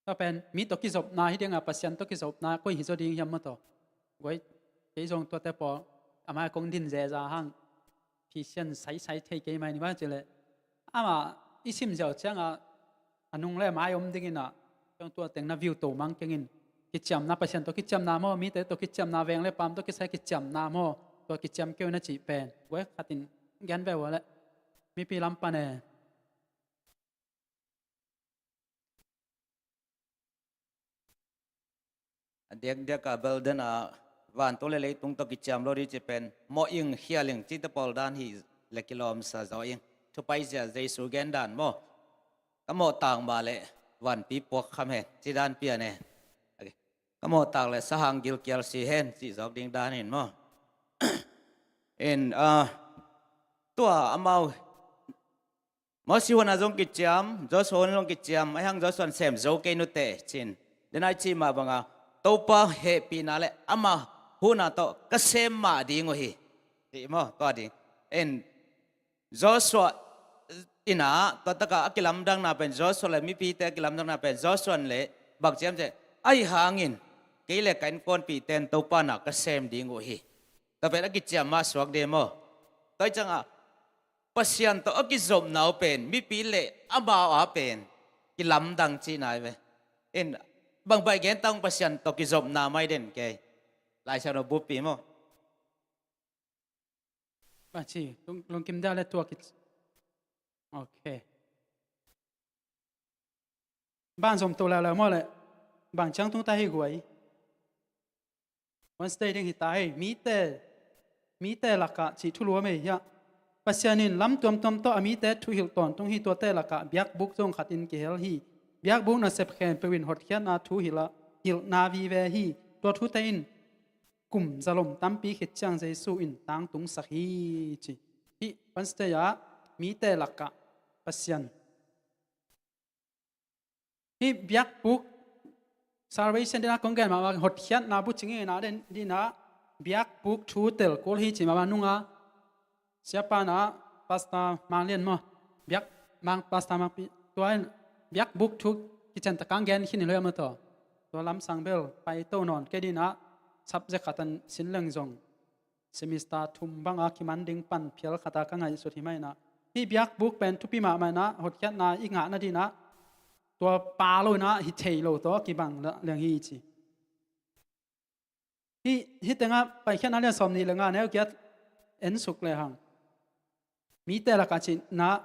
Tua pen mi tawh kizopna hi ding a, Pasian tawh kizopna koi hi zaw ding hiam maw tawh. Guai, kei zong tuate pawl a mai kong din zeza hang Pasian saisai thei kei mai ni bang cih leh amah i sim ziau ciangah a nung le mai om ding in ah, tua teng na view to mang keng in. Kiciamna, Pasian tawh kiciamna maw, mite tawh kiciamna, veng le paam tawh kisai kiciamna maw, tua kiciam kei un a cih pen guai khat in gen ve ua leh mipi lam pan e. A diakdiak a bel den a vantung le leitung tawh kiciam lo ding ci pen mawh ing, khial ing cihte pawl dan hi le kilawmsa zaw ing. Thupaizia Jesu gen dan maw? Ka mawh tak mah le vanpi puak kham hen ci dan pian e. Ka mawh tak le sahang gilkial si hen ci zawk ding dan in maw? In, ah, tua amau Moses hun a zong kiciam, Joshua hun a zong kiciam, ahi hang Joshua in sem zo kei nute cin. Den a i cih mah banga Topa hehpihna le ama hun a tawh ka sem mah ding uh hi. Cih maw, tua ding. In Joshua in a, tua taka a kilamdanna pen Joshua le mipite a kilamdanna pen Joshua in le bang ciam ciah, ahi hangin kei le ka innkuanpihte in Topa na ka sem ding uh hi. Tua pen a kiciam mah suak ding maw? Tua i cangah Pasian tawh a kizopna uh pen mipi le amau a pen kilamdang cihna hi ve. In bang baih gen tang Pasian tawh kizopna mai den kei. Laisiangtho buppi maw? Bang ci, lung, lungkim dia le tua ki. Ok. Bang zom to leuleu maw le? Bang ciang tung ta hi guai. Wednesday ding hi ta hei, mite, mite lakah cih thulu a mei hiah. Pasian in lam tuamtuam tawh a mite thuhilh tawntung hi, tuate lakah biakbuk zong khat in kihel hi. Biakbuk nasep khempeuh in hotkhiatna thuhilh a, hilhna vive hi. Tua thute in kum zalom tampi khit ciang Jesu in tangtungsak hi ci. Hih Wednesday ah mite lakah Pasian Hih biakbuk, salvation dina kong gen mahmah, hotkhiatna bucing ina den dina biakbuk thu tel kul hi ci mahmah nunga. Siapa na Pastor Mang Lian maw? Biak Mang, Pastor Mang Pi, tua in biakbuk thu kician takang gen khin hi lo maw tua? Tua lamsang bel pai to nawn kei dina subject khatan sin leng zong semester thum banga kiman ding pan phial khata ka ngaihsut hi mah inah. Hih biakbuk pen thupi mahmah inah, hotkhiatna i ngah nadinah tua pa lo inah hi thei lo tawh kibang leng hi ci. Hih, hih tengah Paikhiatna lian sawm nih le nga neu giat ensuk lehang, mite lakah cinah,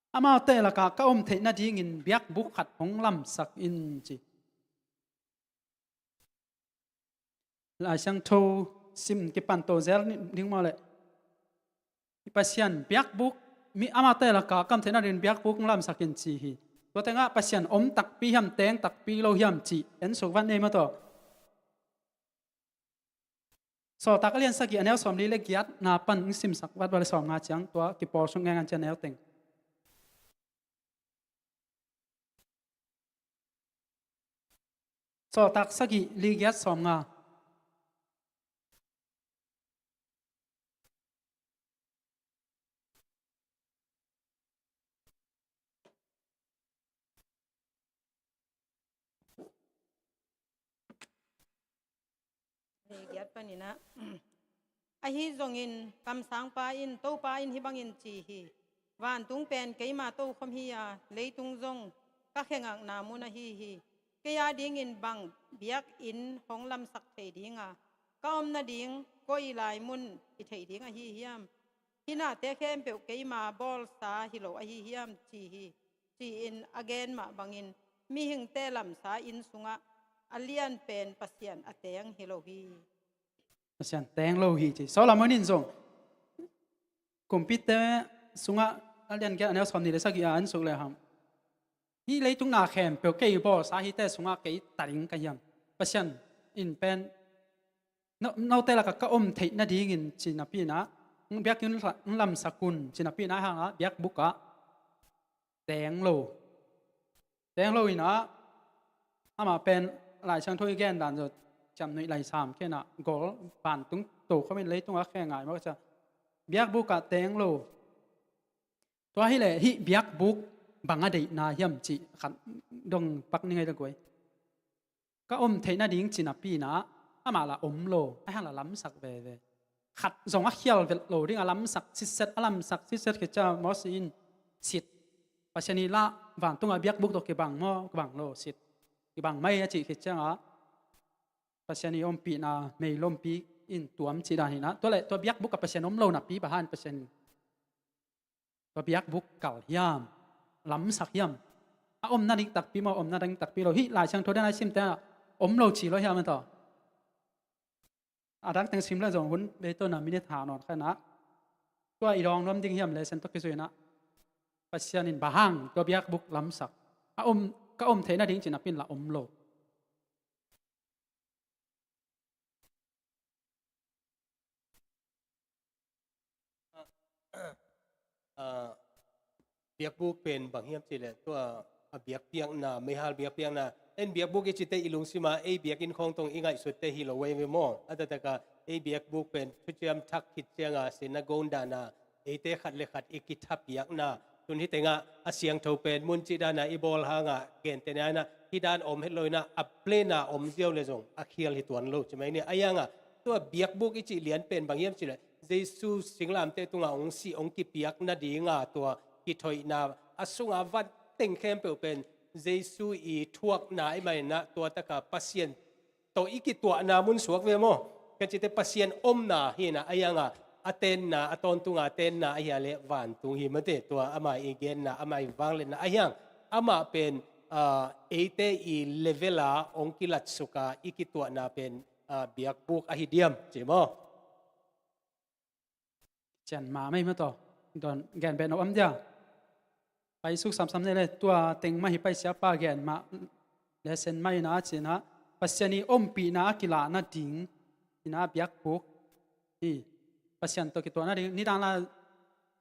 amaute lakah ka om theih nadingin biakbuk khat hong lamsak in ci. Lai Siangtho sim kipan to zel ding maw le? I Pasian biakbuk, mi amaute lakah ka om theih nadingin biakbuk lamsak in ci hi. Tua tengah Pasian om takpi hiam, teng takpi lo hiam cih ensuk vat nei maw tawh? Sawltak a lian sagih a neu sawmli le giat na pan eng simsak vat vat le sawmnga ciang tua kipawl suk ngengan cian neu teng. Sawltak sagih li giat sawmnga. Giat paninah. Ahi zongin kamsangpa in, Topa in hih bangin ci hi. Vantung pen keima tokhom hi a, leitung zong ka khengakna mun ahi hi. Kei a dingin bang biakinn hong lamsak thei dinga, ka om nading koi lai mun hi thei ding ahi hiam? Hih nate khempeuh keima bawlsa hi lo ahi hiam ci hi. Ci-in a gen mah bangin mihingte lamsa inn sungah a lian pen Pasian a teng hi lo hi. Pasian teng lo hi ci. Solomon in zong kumpite sungah a lian giat a neu sawmnih le sagih a ensuk lehang, hih leitung na khempeuh kei bawlsa hite sungah kei ta ding ka hiam? Pasian in pen no, note lakah ka om theih nadingin ci napi inah, biakinn lamsak un ci napi inah, hangah biakbuk ah teng lo. Teng lo inah, amah pen Lai Siangtho i gen dan zaw ciamnuih laisam khenah gol vantung tokhom in leitungah khe ngai mawk a cia. Biakbuk ah teng lo. Tua hileh hih biakbuk bang a deihna hiam cih khat dong pak ni ngei le guai. Ka om theih nading ci napi inah, amah la om lo, a hang la lamsak veve. Khat zong a khial vet lo ding a lamsak sitset, a lamsak sitset khit ciang Moses in sit. Pasian i lah vantungah biakbuk tawh kibang maw, kibang lo sit. Kibang mai a cih khit ciangah Pasian i ompihna mei lompi in tuam cih dan hinah. Tua le tua biakbuk ah Pasian om lo napi bang hang Pasian tua biakbuk kal hiam, lamsak hiam? A om nading takpi maw, om nading takpi lo? Hih Lai Siangtho den a i simte ah om lo ci lo hiam a tawh. A dak teng sim le zong hun bei tawh na minute ha nawn kha inah. Tua i dawng nuam ding hiam le sen tawh kizui inah. Pasian in bang hang tua biakbuk lamsak. A om, ka om theih nading cih napi in la om lo. Ah, biakbuk pen bang hiam cih leh tua a biakpiakna, meihal biakpiakna. En biakbuk i cite i lungsim a, ei biakinn khawng tawh i ngaihsut te hi lo veve maw. A taktak a ei biakbuk pen thuciam thak khit ciang a, sinagog dan a eite khat le khat i kithapiakna. Tun hih teng ah a siangtho pen mun cih dan a i bawl hang a, gentehna inah hih dan om het lo inah a plain a om ziau le zong a khial hi tuan lo ci mai ni. Ahi hang a tua biakbuk i cih lian pen bang hiam cih leh Jesu singlamteh tungah hong sih, hong kipiak nading a tua kithoihna, a sung a van teng khempeuh pen Jesu i thuakna ahih man inah tua tak a Pasian tawh i kituahna mun suak ve maw. Ka cite Pasian omna hi inah, ahi hang a a tenna, a tawntung a tenna ahi a leh vantung hi mate, tua ama i genna, ama i vangliatna ahi hang. Amah pen, ah, eite i level a hong kilatsuk a i kituahna pen, ah, biakbuk ahi diam ci maw. Cian mah mai mah tawh. Dawn gen beh no om dia. Pai suk samsam nei le tua teng mah hi pai siapa gen mah. Lesen mah inah ci inah. Pasian i ompihna a kilah nading. Inah biakbuk. Hi. Pasian tawh kituah nading. Nidang la,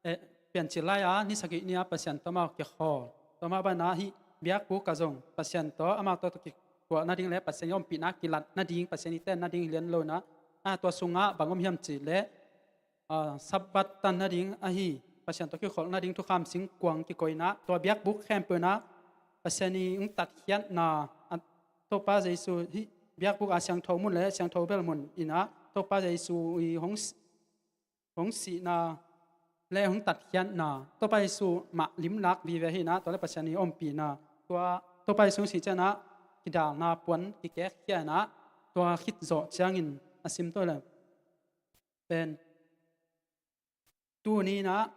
eh, Piancil lai a ni sagih ni a Pasian tawh amau kikhawl. Tua mah bang inah hih biakbuk ah zong Pasian tawh amau tawh kituah nading le Pasian i ompihna a kilat nading, Pasian i ten nading hi lian lo inah. A tua sungah bang om hiam cih leh, ah, Sabbath tan nading ahi, Pasian tawh kikholh nading thukham singkuang kikoihna, tua biakbuk khempeuh inah Pasian i hong tatkhiatna, a, Topa Jesu hih biakbuk a siangtho mun le siangtho bel mun inah Topa Jesu i hong si-, hong sihna le hong tatkhiatna, Topa Jesu mah limlak vive hi inah, tua le Pasian i ompihna, tua Topa Jesu hong sih ciang inah kidalna puan kikekkhia inah, tua khit zawh ciangin a sim tua le pen. Tuni inah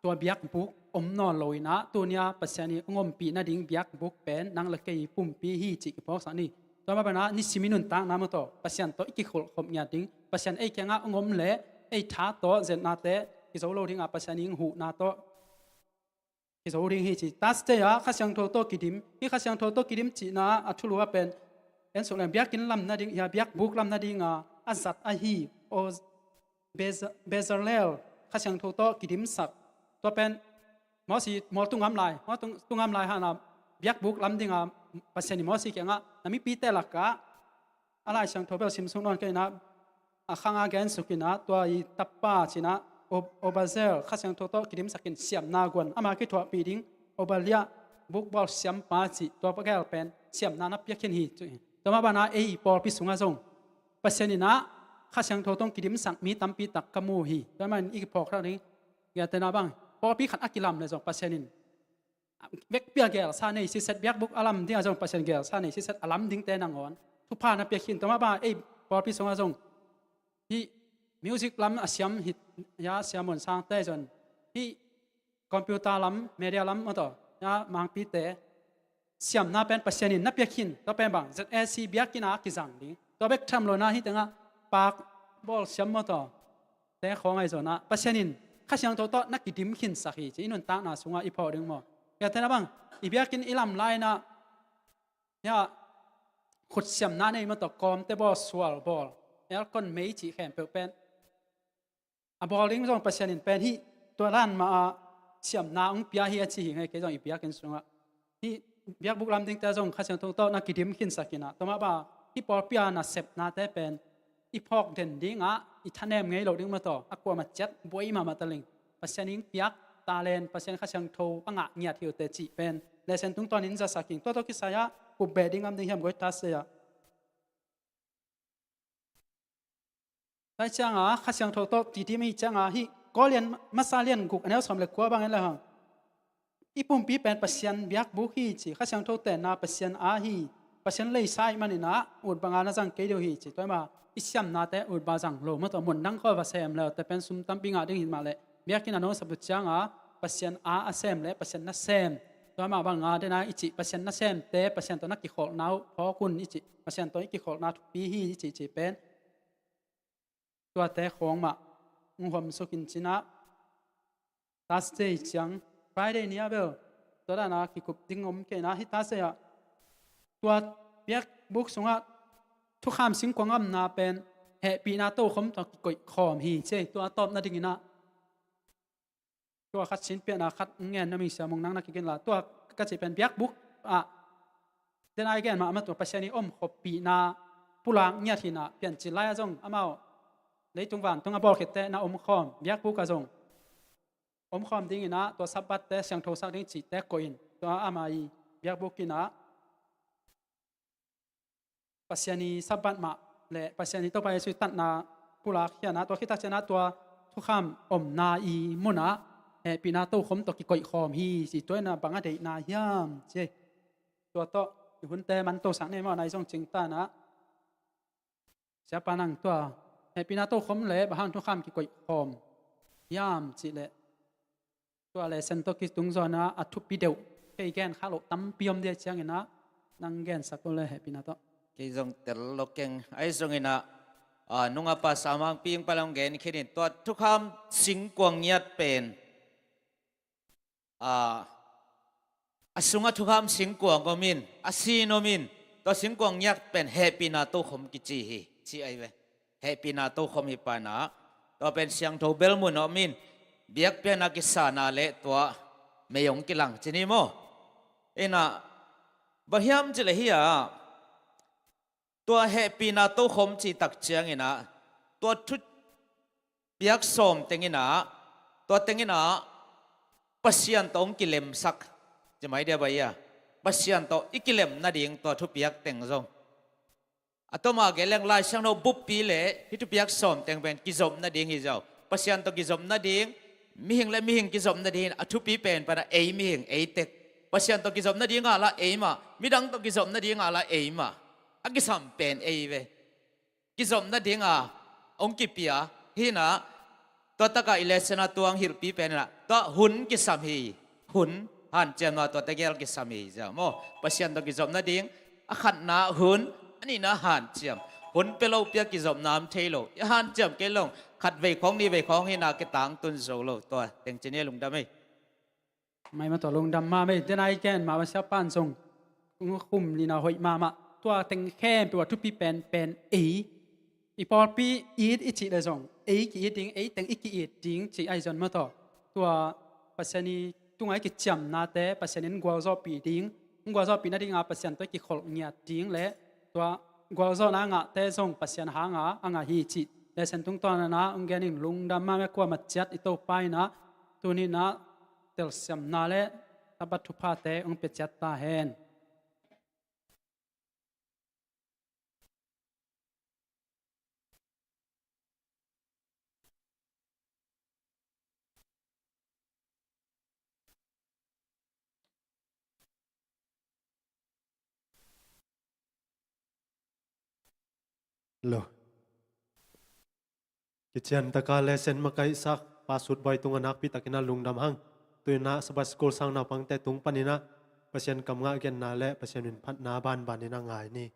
tua biakbuk om nawn lo inah, tuni a Pasian i hong ompih nading biakbuk pen nang le kei pumpi hi cih kiphawksak ni. Tua mah bang inah nisim i nuntakna mah tawh Pasian tawh i kikholh khop ngiat ding, Pasian ei kiangah hong om le ei tha tawh zetnate kizo lo ding a, Pasian i hong huhna tawh kizo ding hi ci. Thursday a Kha Siangtho tawh kidim. Hih Kha Siangtho tawh kidim cihna a thulu a pen en suk leng biakinn lam nading, hia biakbuk lam nading a a zat ahi, aw, Beza-, Bezalel Kha Siangtho tawh kidimsak. Tua pen Mosi mual tungam lai, mual tung, tungam lai hana biakbuk lam dinga Pasian i Mosi kiangah na mipite lakah a Lai Siangtho bel simsuk nawn kei inah, a khang a gensuk inah, tua i tapa ci inah, Ob-, Obazel, Kha Siangtho tawh kidimsak in siamna guan, ama kithuahpih ding, Obadiah, bukbawl siampa cih, tua pa gel pen siamna na piak khin hi, ci hi. Tua mah bang inah ei pawlpi sungah zong Pasian inah Kha Siangtho tawh kidimsak mi tampi tak ka mu hi. Tua mah in i kiphawk rak ding, gentehna bang, pawlpi khat a kilam le zong Pasian in vekpi a gelsa nei siset, biakbuk a lam ding a zong Pasian gelsa nei siset, a lam dingte nangawn thupha na piak khin. Tua mah bang ei pawlpi sungah zong hih music lam a siam hih, hia, Sia Muan Sangte zong hih computer lam, media lam mah tawh, hia, mangpite siamna pen Pasian in na piak khin. Tua pen bang Z A C biakinn a kizang ding. Tua bek tham lo inah hih tengah pak bawl siam mah tawh te khawng ahi zong inah Pasian in Kha Siangtho tawh na kidim khinsak hi ci, i nuntakna sungah i phawk ding maw. Gentehna bang, i biakinn i lam lai inah, hia, khut siamna nei mah tawh, kawmte bawl, sual bawl, aircon, mei cih khempeuh pen a bawl ding zong Pasian in pen hih tua dan mah a siamna hong pia hi a ci hi ngei kei zong i biakinn sungah. Hih biakbuk lam dingte zong Kha Siangtho tawh na kidim khinsak inah, tua mah bang hih pawlpi a nasepnate pen i phawk den dingah i thanem ngei lo ding mah tawh, a kuamah ciat buai mahmah taleng, Pasian in piak talent, Pasian Kha Siangtho a ngah ngiat hi uh teh cih pen lesen tungtawn in zasak ing. Tua tawh kisai ah kup beh ding om ding hiam, guai ta se ah. Tua ciang a Kha Siangtho tawh kidim i ciang a hih Korin masa lian guk a neu sawm le kua bang en le hang, i pumpi pen Pasian biakbuk hi ci, Kha Siangtho tenna Pasian a hi, Pasian leisa ahih man inah ut bang a na zang kei deuh hi ci. Tua mah i siamnate ut bang a zang lo mah tawh, mun dang khawng va sem le, tua pen sum tampi ngah ding hi mah leh, biakinn a nong sap uh ciang a Pasian a a sem le Pasian nasem, Tua mah banga dena i cih Pasian nasemte Pasian tawh na kikholhna uh phawk un i cih, Pasian tawh i kikholhna thupi hi i cih cih pen tuate khawng mah hong huamsuk in cinah, Thursday ciang, Friday ni ah bel tua dana kikup ding om kei inah, hih Thursday ah tua biakbuk sungah thukham singkuang omna pen hehpihna tokhom tawh kikoih khawm hi ci. Tua a tawp nadinginah tua khat sinpiahna khat ngen na mingsia mong nang na kigen la, tua ka cih pen biakbuk ah, den ai gen mah amah tua Pasian i om khoppihna pulak ngiat hinah, piancil lai-ah zong amau leitung vantung a bawlkhiatte na omkhawm biakbuk ah zong omkhawm dinginah tua Sabbath te siangthosak ding cihte koih in, tua ama i biakbuk inah Pasian i Sabbath mah le Pasian i Topa Jesu i tatna pulak hianah, tua khittak cianah tua thukham omna i munah hehpihna tokhom tawh kikoih khawm hi ci. Tua inah bang a deihna hiam ci. Tua tawh i hunte mantosak ne maw, nai zong cingtanah Siapa nang tua hehpihna tokhom le bang hang thukham kikoih khawm hiam cihleh, tua lesson tawh kitung zawnah a thupi deuh kei gen khak loh tampi om dia cianginah nang gensak uh le hehpihna tawh. Kei zong tel lo keng. Ahi zonginah, a, nungapa samang ping palang gen khinin tua thukham singkuang ngiat pen, a, a sungah thukham singkuang om in, a sin om in, tua singkuang ngiat pen hehpihna tokhom kici hi ci ahi ve. Hehpihna tokhom hi panah tua pen siangtho bel mun om in, biakpiakna kisana le tua mei hong kilang ci ni maw? Inah bang hiam cileh hi-ah tua hehpihna tokhom cihtak cianginah tua thupiak sawm tenginah, tua tenginah Pasian tawh hong kilemsak ci mai dia bang hi-a, Pasian tawh i kilem nading tua thupiak teng zong a tawmah geleng Lai Siangtho buppi le hih thupiak sawm teng pen kizop nading hi zaw. Pasian tawh kizop nading, mihing le mihing kizop nading a thupi pen pana ei mihing ei tek. Pasian tawh kizop nading ah la ei mah, midang tawh kizop nading ah la ei mah. A kisam pen ei ve. Kizop nadinga hong kipia hinah, tua takah i lesson a tuang hilhpi peninah tua hun kisam hi. Hun hanciamna tua tegel kisam hi zia maw? Pasian tawh kizop nading a khatna hun, a nihna hanciam. Hun pia lo pia kizopna om thei lo. I hanciam kei lo, khat vei khawng nih vei khawng hinah kitangtun zo lo. Tua teng ci ni, lungdam ei. Mai mah tua lungdam mahmah ei. Denai ken mahmah siapan zong khum nina hoih mahmah. Tua teng khempeuh a thupi penpen ei, i pawlpi it i cih le zong ei ki-it ding, ei teng i ki-it ding cih ahi zong mah tawh, tua Pasian i tungah i kiciamnate Pasian in gualzawhpih ding, hong gualzawhpih nadinga Pasian tawh i kikholh ngiat ding le tua gualzawhna a ngahte zong Pasian hanga a ngah hi cih lesson tungtawn a na hong gen in. Lungdam mahmah. Kuamah ciat i Topa inah tuni inah telsiamna le Sabbath thuphate hong pia ciat ta hen. Lo. Kician taka lesson makaihsak Pa Sut Bawi tungah nakpi takin a lungdam hang. Tu inah Sabbath School sang naupangte tung paninah Pasian kam ngah genna le Pasian min phatna banbanin a ngai ni.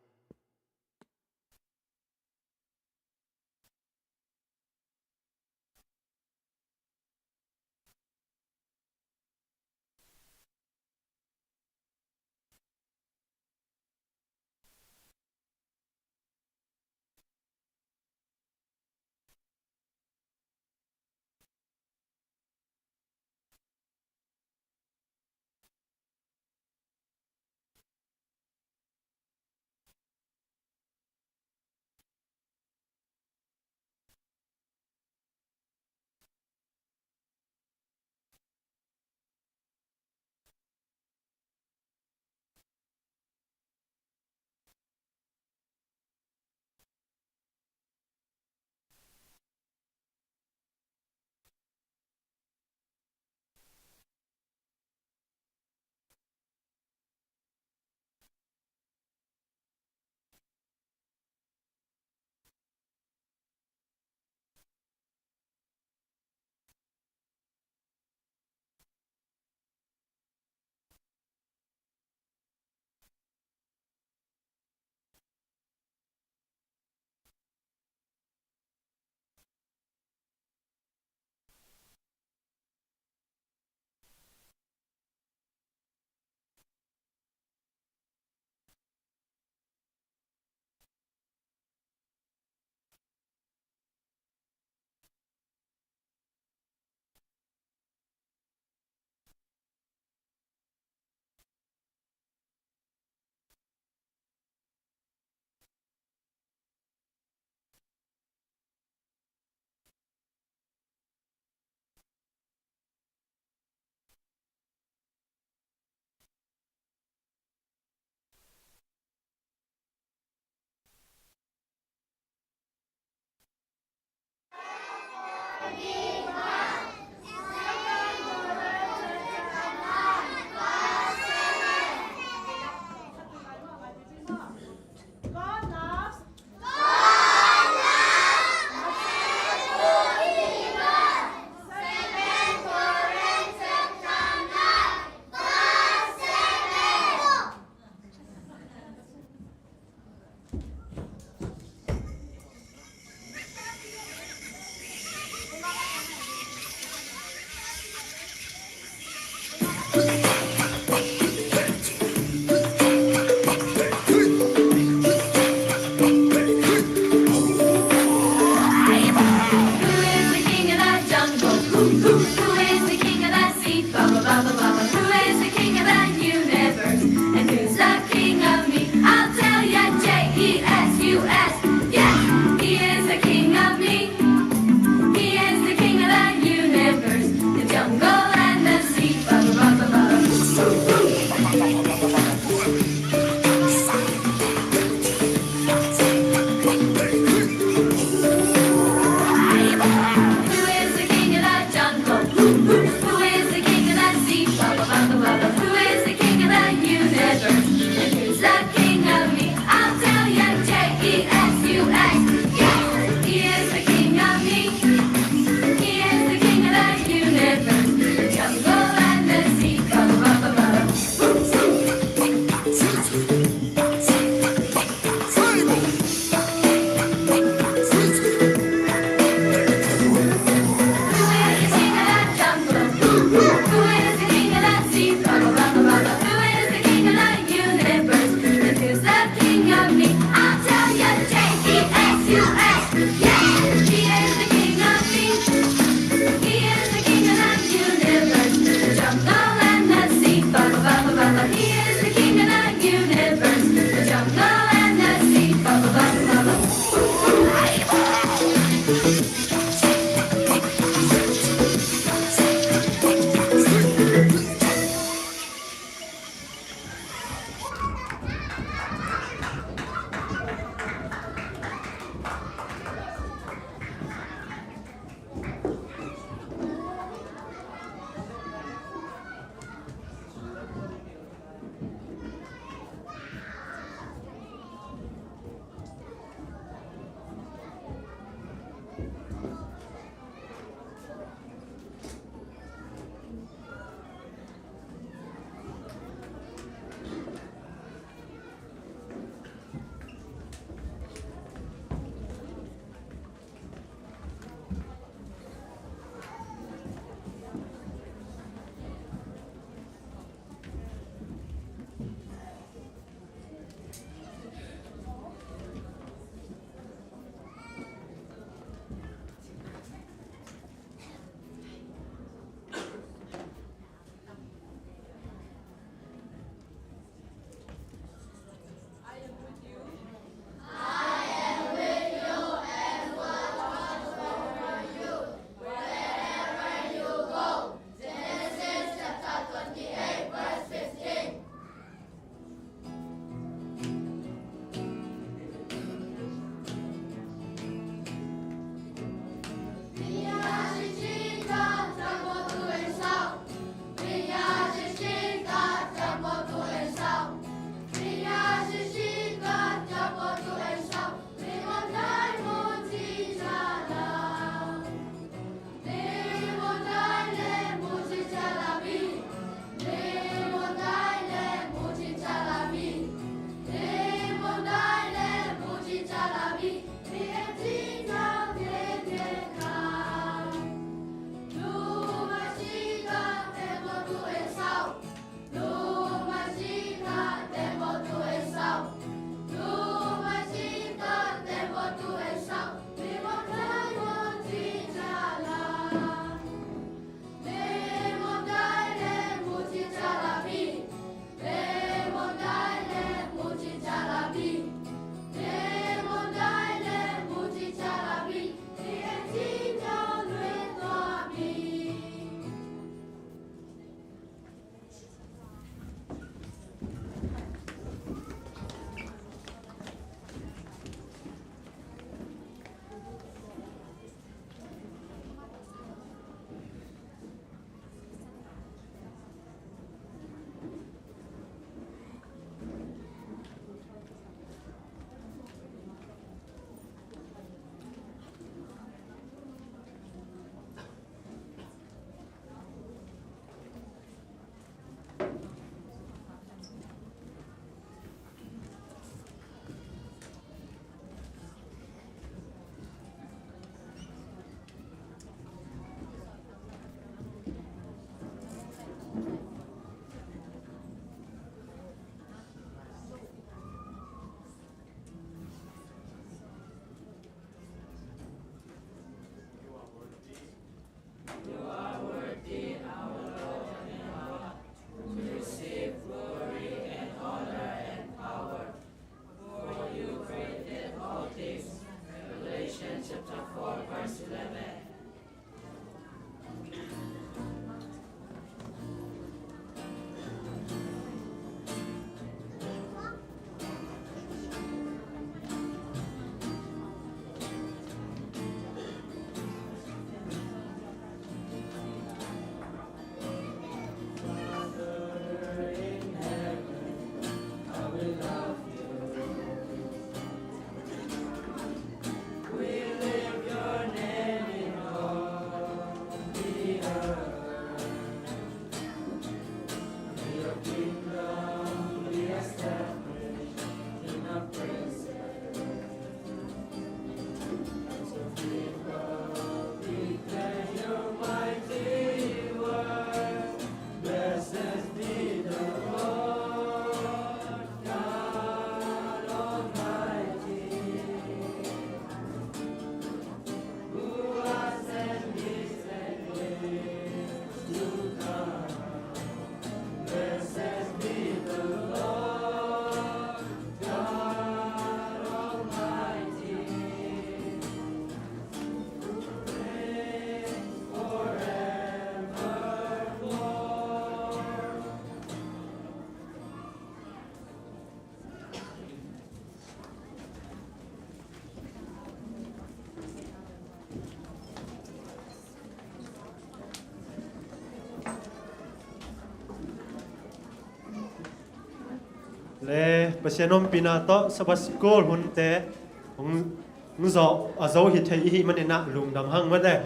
Le Pasian ompina tawh Sabbath School hunte hong, hong zawh a zo hi thei i hih maninah lungdam hang mate.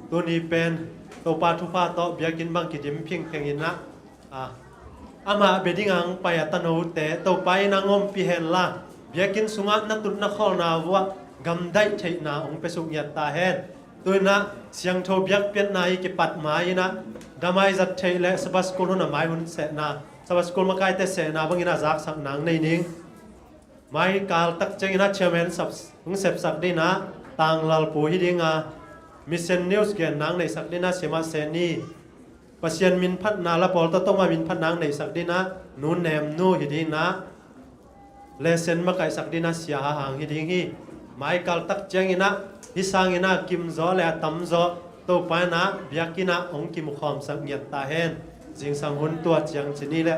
Tuni pen Topa thupha tawh biakinn bang kidim phingphenginah, a, amah bia dinga hong pai a tanote Topa in hong ompih henla, biakinn sungah na tut na khawlna vuah gamdaih theihna hong pia suk ngiat ta hen. Tuinah siangtho biakpiakna i kipat ma-inah damai zat theih le Sabbath School hun a mai hun sehna, Sabbath School makaite sehna banginah zaksak nang nei ning. Maikal tak cianginah chairman sap, hong sepsak dinah Tanglal Pu hi dinga, Mission News gen nang neihsak dinah Siamah Seni. Pasian minphatna la pawl tawh tongma minphatna hong neihsak dinah Nu Nem Nu hi dinah, lesson makaihsak dinah Sia Ha Hang hi ding hi. Maikal tak cianginah hih sanginah kimzaw le a tamzaw Topa inah biakinnah hong kimukhawmsak ngiat ta hen. Zingsang hun tua ciang cini le